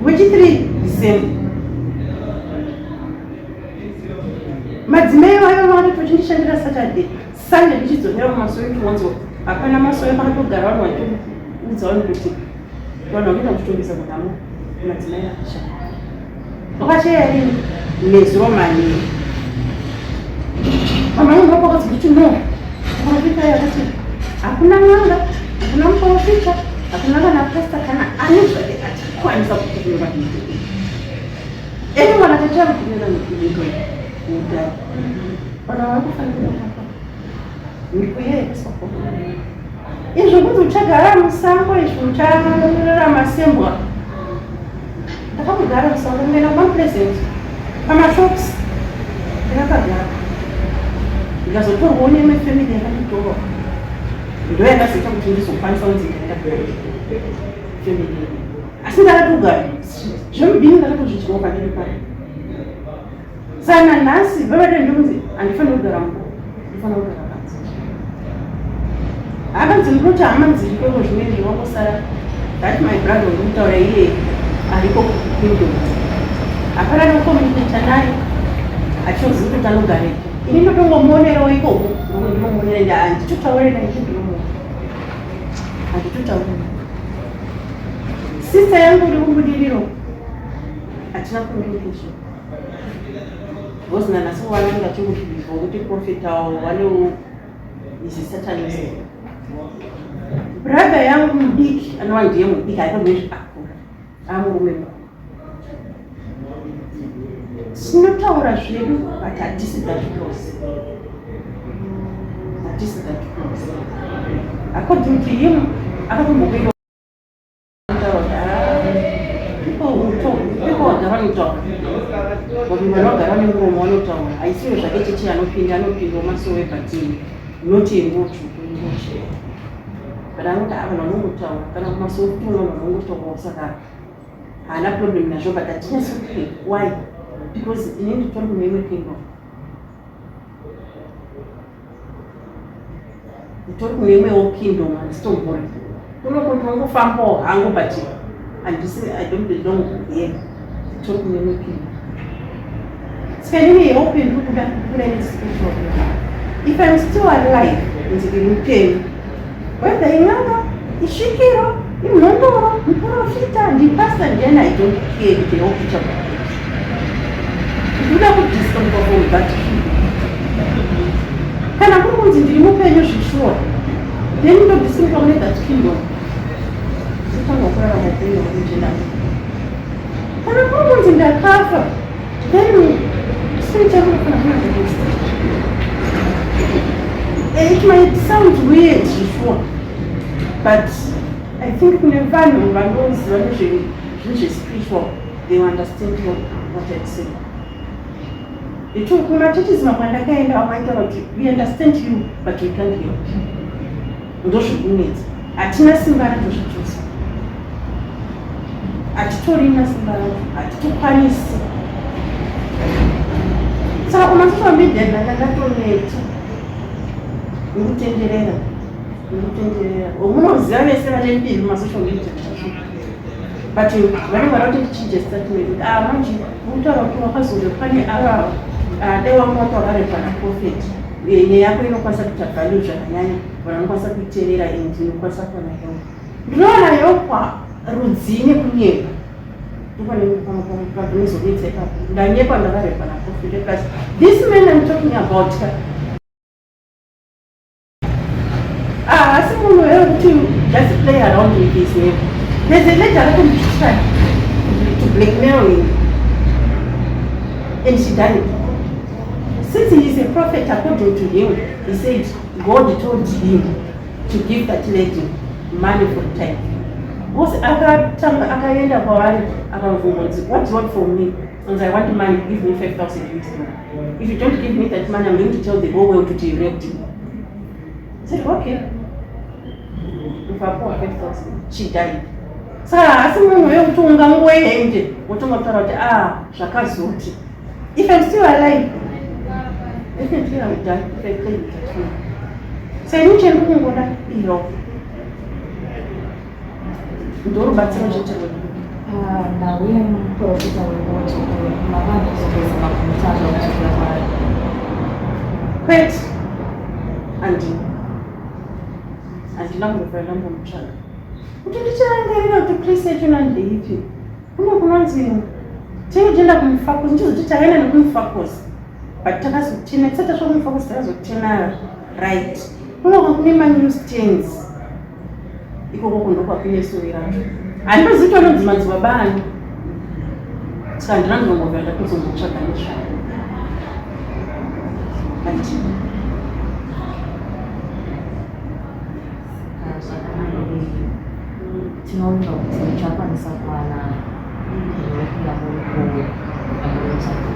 Wechi3 the same. Madzimai vayo vakati vachindishandira Saturday, Sunday ndichidzokera kumasowe ndichionzwa hapana masowe. Pakatogara vanhu vachitoudza vanhu kuti vanhu vakuenda kuchitongesa munhamo. Madzimai akashaya, wakashaya rini? Nezuro manini. Mama vangu vakakadzi kuti no, muprofita yakati hakuna n'anga, hakuna muprofita, hakuna kana pasta kana ani zvake achakwanisa kukunyora mhiko. Anyone akatara kunyora mhiko kudai, vanhu vari kufanira kufa mhiko iye yakaiswa. Izvo kunzi uchagara musango, izvo uchararama sembwa. Ndakambogara musango, ndikaenda kuMount Pleasant pamashops, ndakakagara, ndikazotorwawo neimwe family yakanditorwa. Ndo yakazoita kuti ndizokwanisa kunzi ndaenda family, asi ndakatogara zvemubhini, ndakatozvidyawo pandiri pano. Saka nanhasi vavada ndokunzi handifaniri kugara muko, ndifanira kugara panze. Hakanzi ndinoti hama dziriko zvimweni zvavangosara. That my brother uri kutaura iye ariko kukingdom, hapana nokucommunicata naye, achizozivi kuti anogarepi. Ini ndotongomuonerawo ikoko, ndinomuonera ende handitotaure naye, ndinomuona, handitotaure naye. Sister yangu uri kubudiriro, hatina communication because nanhasi vanenge vachingobhilivha kuti prophet avo vanewo is a satanist. Brother yangu mudiki, anova ndiye mudiki aikamezvi akura amurume mukuru, tinotaura zvedu but hatisi that close, hatisi that close. According to him, akatombokuenda people will talk, people vagara vanotaura, vanhu vanogara nemuromo vanotaura. Haisiyo zvake chechi, anopinda, anopindawo masowe, but not yenguo tsvuku, inguo chena, but anoti vanhu vanongotaura kana kumasowe kuti vanhu vanongotaurawo, saka haana problem nazvo. But hatinyatsokuti why, because ini nditori kune imwe kingdom, nditori kune imwewo kingdom, handisitombori kunoko. Ndinongofambawo hangu but handisi, I don't belong here, nditori kune imwe kingdom. Saka inini help ndiri kuda, kuda ine spiritual help. If I'm still alive, ndiri mupenyu, whether in'anga, isvikiro, imhondoro, muprofita, ndipasta, ndiani, I don't care kuti help ichakua. Ndinoda kudisconnecta from that kingdom. Kana kuri kunzi ndiri mupenyu zvishuwa, then ndodisconnecta kune that kingdom, ndotanga kurarama upenyu hwakujena. Kana kuri kunzi ndakafa, then spirit yangu inofana kunazodisa. It might sound weird sure, but I think kune vanhu vanoziva nezvezvinhu zvespiritual, they understand what I'm saying. Itu kumachurches mamwe andakaenda, vamwe aitaura kuti, "We understand you, but we can't help you." Ndozvikunetsa, hatina simba racho zvachose, hatitorina simba racho, hatitokwanisi. Saka kumasocial media ndanga ndatoneta nekutenderera, nekutenderera. Munoziva vese vane mbiri mumasocial media, but vanenge vada kuti ndichinje statement, kuti ah, manje utaura kuti wakazorepwa neava, dai wanga wati wakarepwa naprophet, nyaya yako inokwanisa kuita value zvakanyanya, vanhu vanokwanisa kuiteerera and inokwanisa kuwana help. Ndinowana help rudzii nekunyepa? Ndopanozokuita ipapo, ndanyepa ndakarepwa naprophet. Plus this man I'm talking about ka, ah, asi munhu wekuti just play around with his name. There's a lady akatomutry to blackmail him and she died. Since he is a prophet, according to him, he said God told him to give that lady money for time, because akatanga akaenda kwavari akabvunza, "What do you want from me?" And, "I want money. Give me 5,000 US. If you don't give me that money, I'm going to tell the whole world to rape you." I said, "Okay." Ukapuwa 5,000, she died. Saka haasi munhu wekuti ungangoende wotongotaura kuti ah, zvakazoti. If I'm still alive, definitely I will die if I play with that man. Saka ini chendikungoda iyo ndorubatsiro chete rwedu. Nauye muprofita wekuti mava kumutsvaga kusvikira kwaari? Kwete, handina, handina kumbofana ndambomutsvaga. Kuti ndichirangarira kuti place yachona ndeipi, kuno kunonzi tinge tienda kuMufakose, ndichizoti takaenda nekuMufakose, but takazotena tisati tasvika kuMufakose, takazotena right kunoka kune manew stands ikoko kundokwakune sowe racho. Handitozivi kuti anonzi madzibaba ani, saka handina kuzombobva ndakuzombotsvaga nezvayo, handina. Zvakanaka, tinoonga kuti muchakwanisa kuwana help yamuri kutsvaga.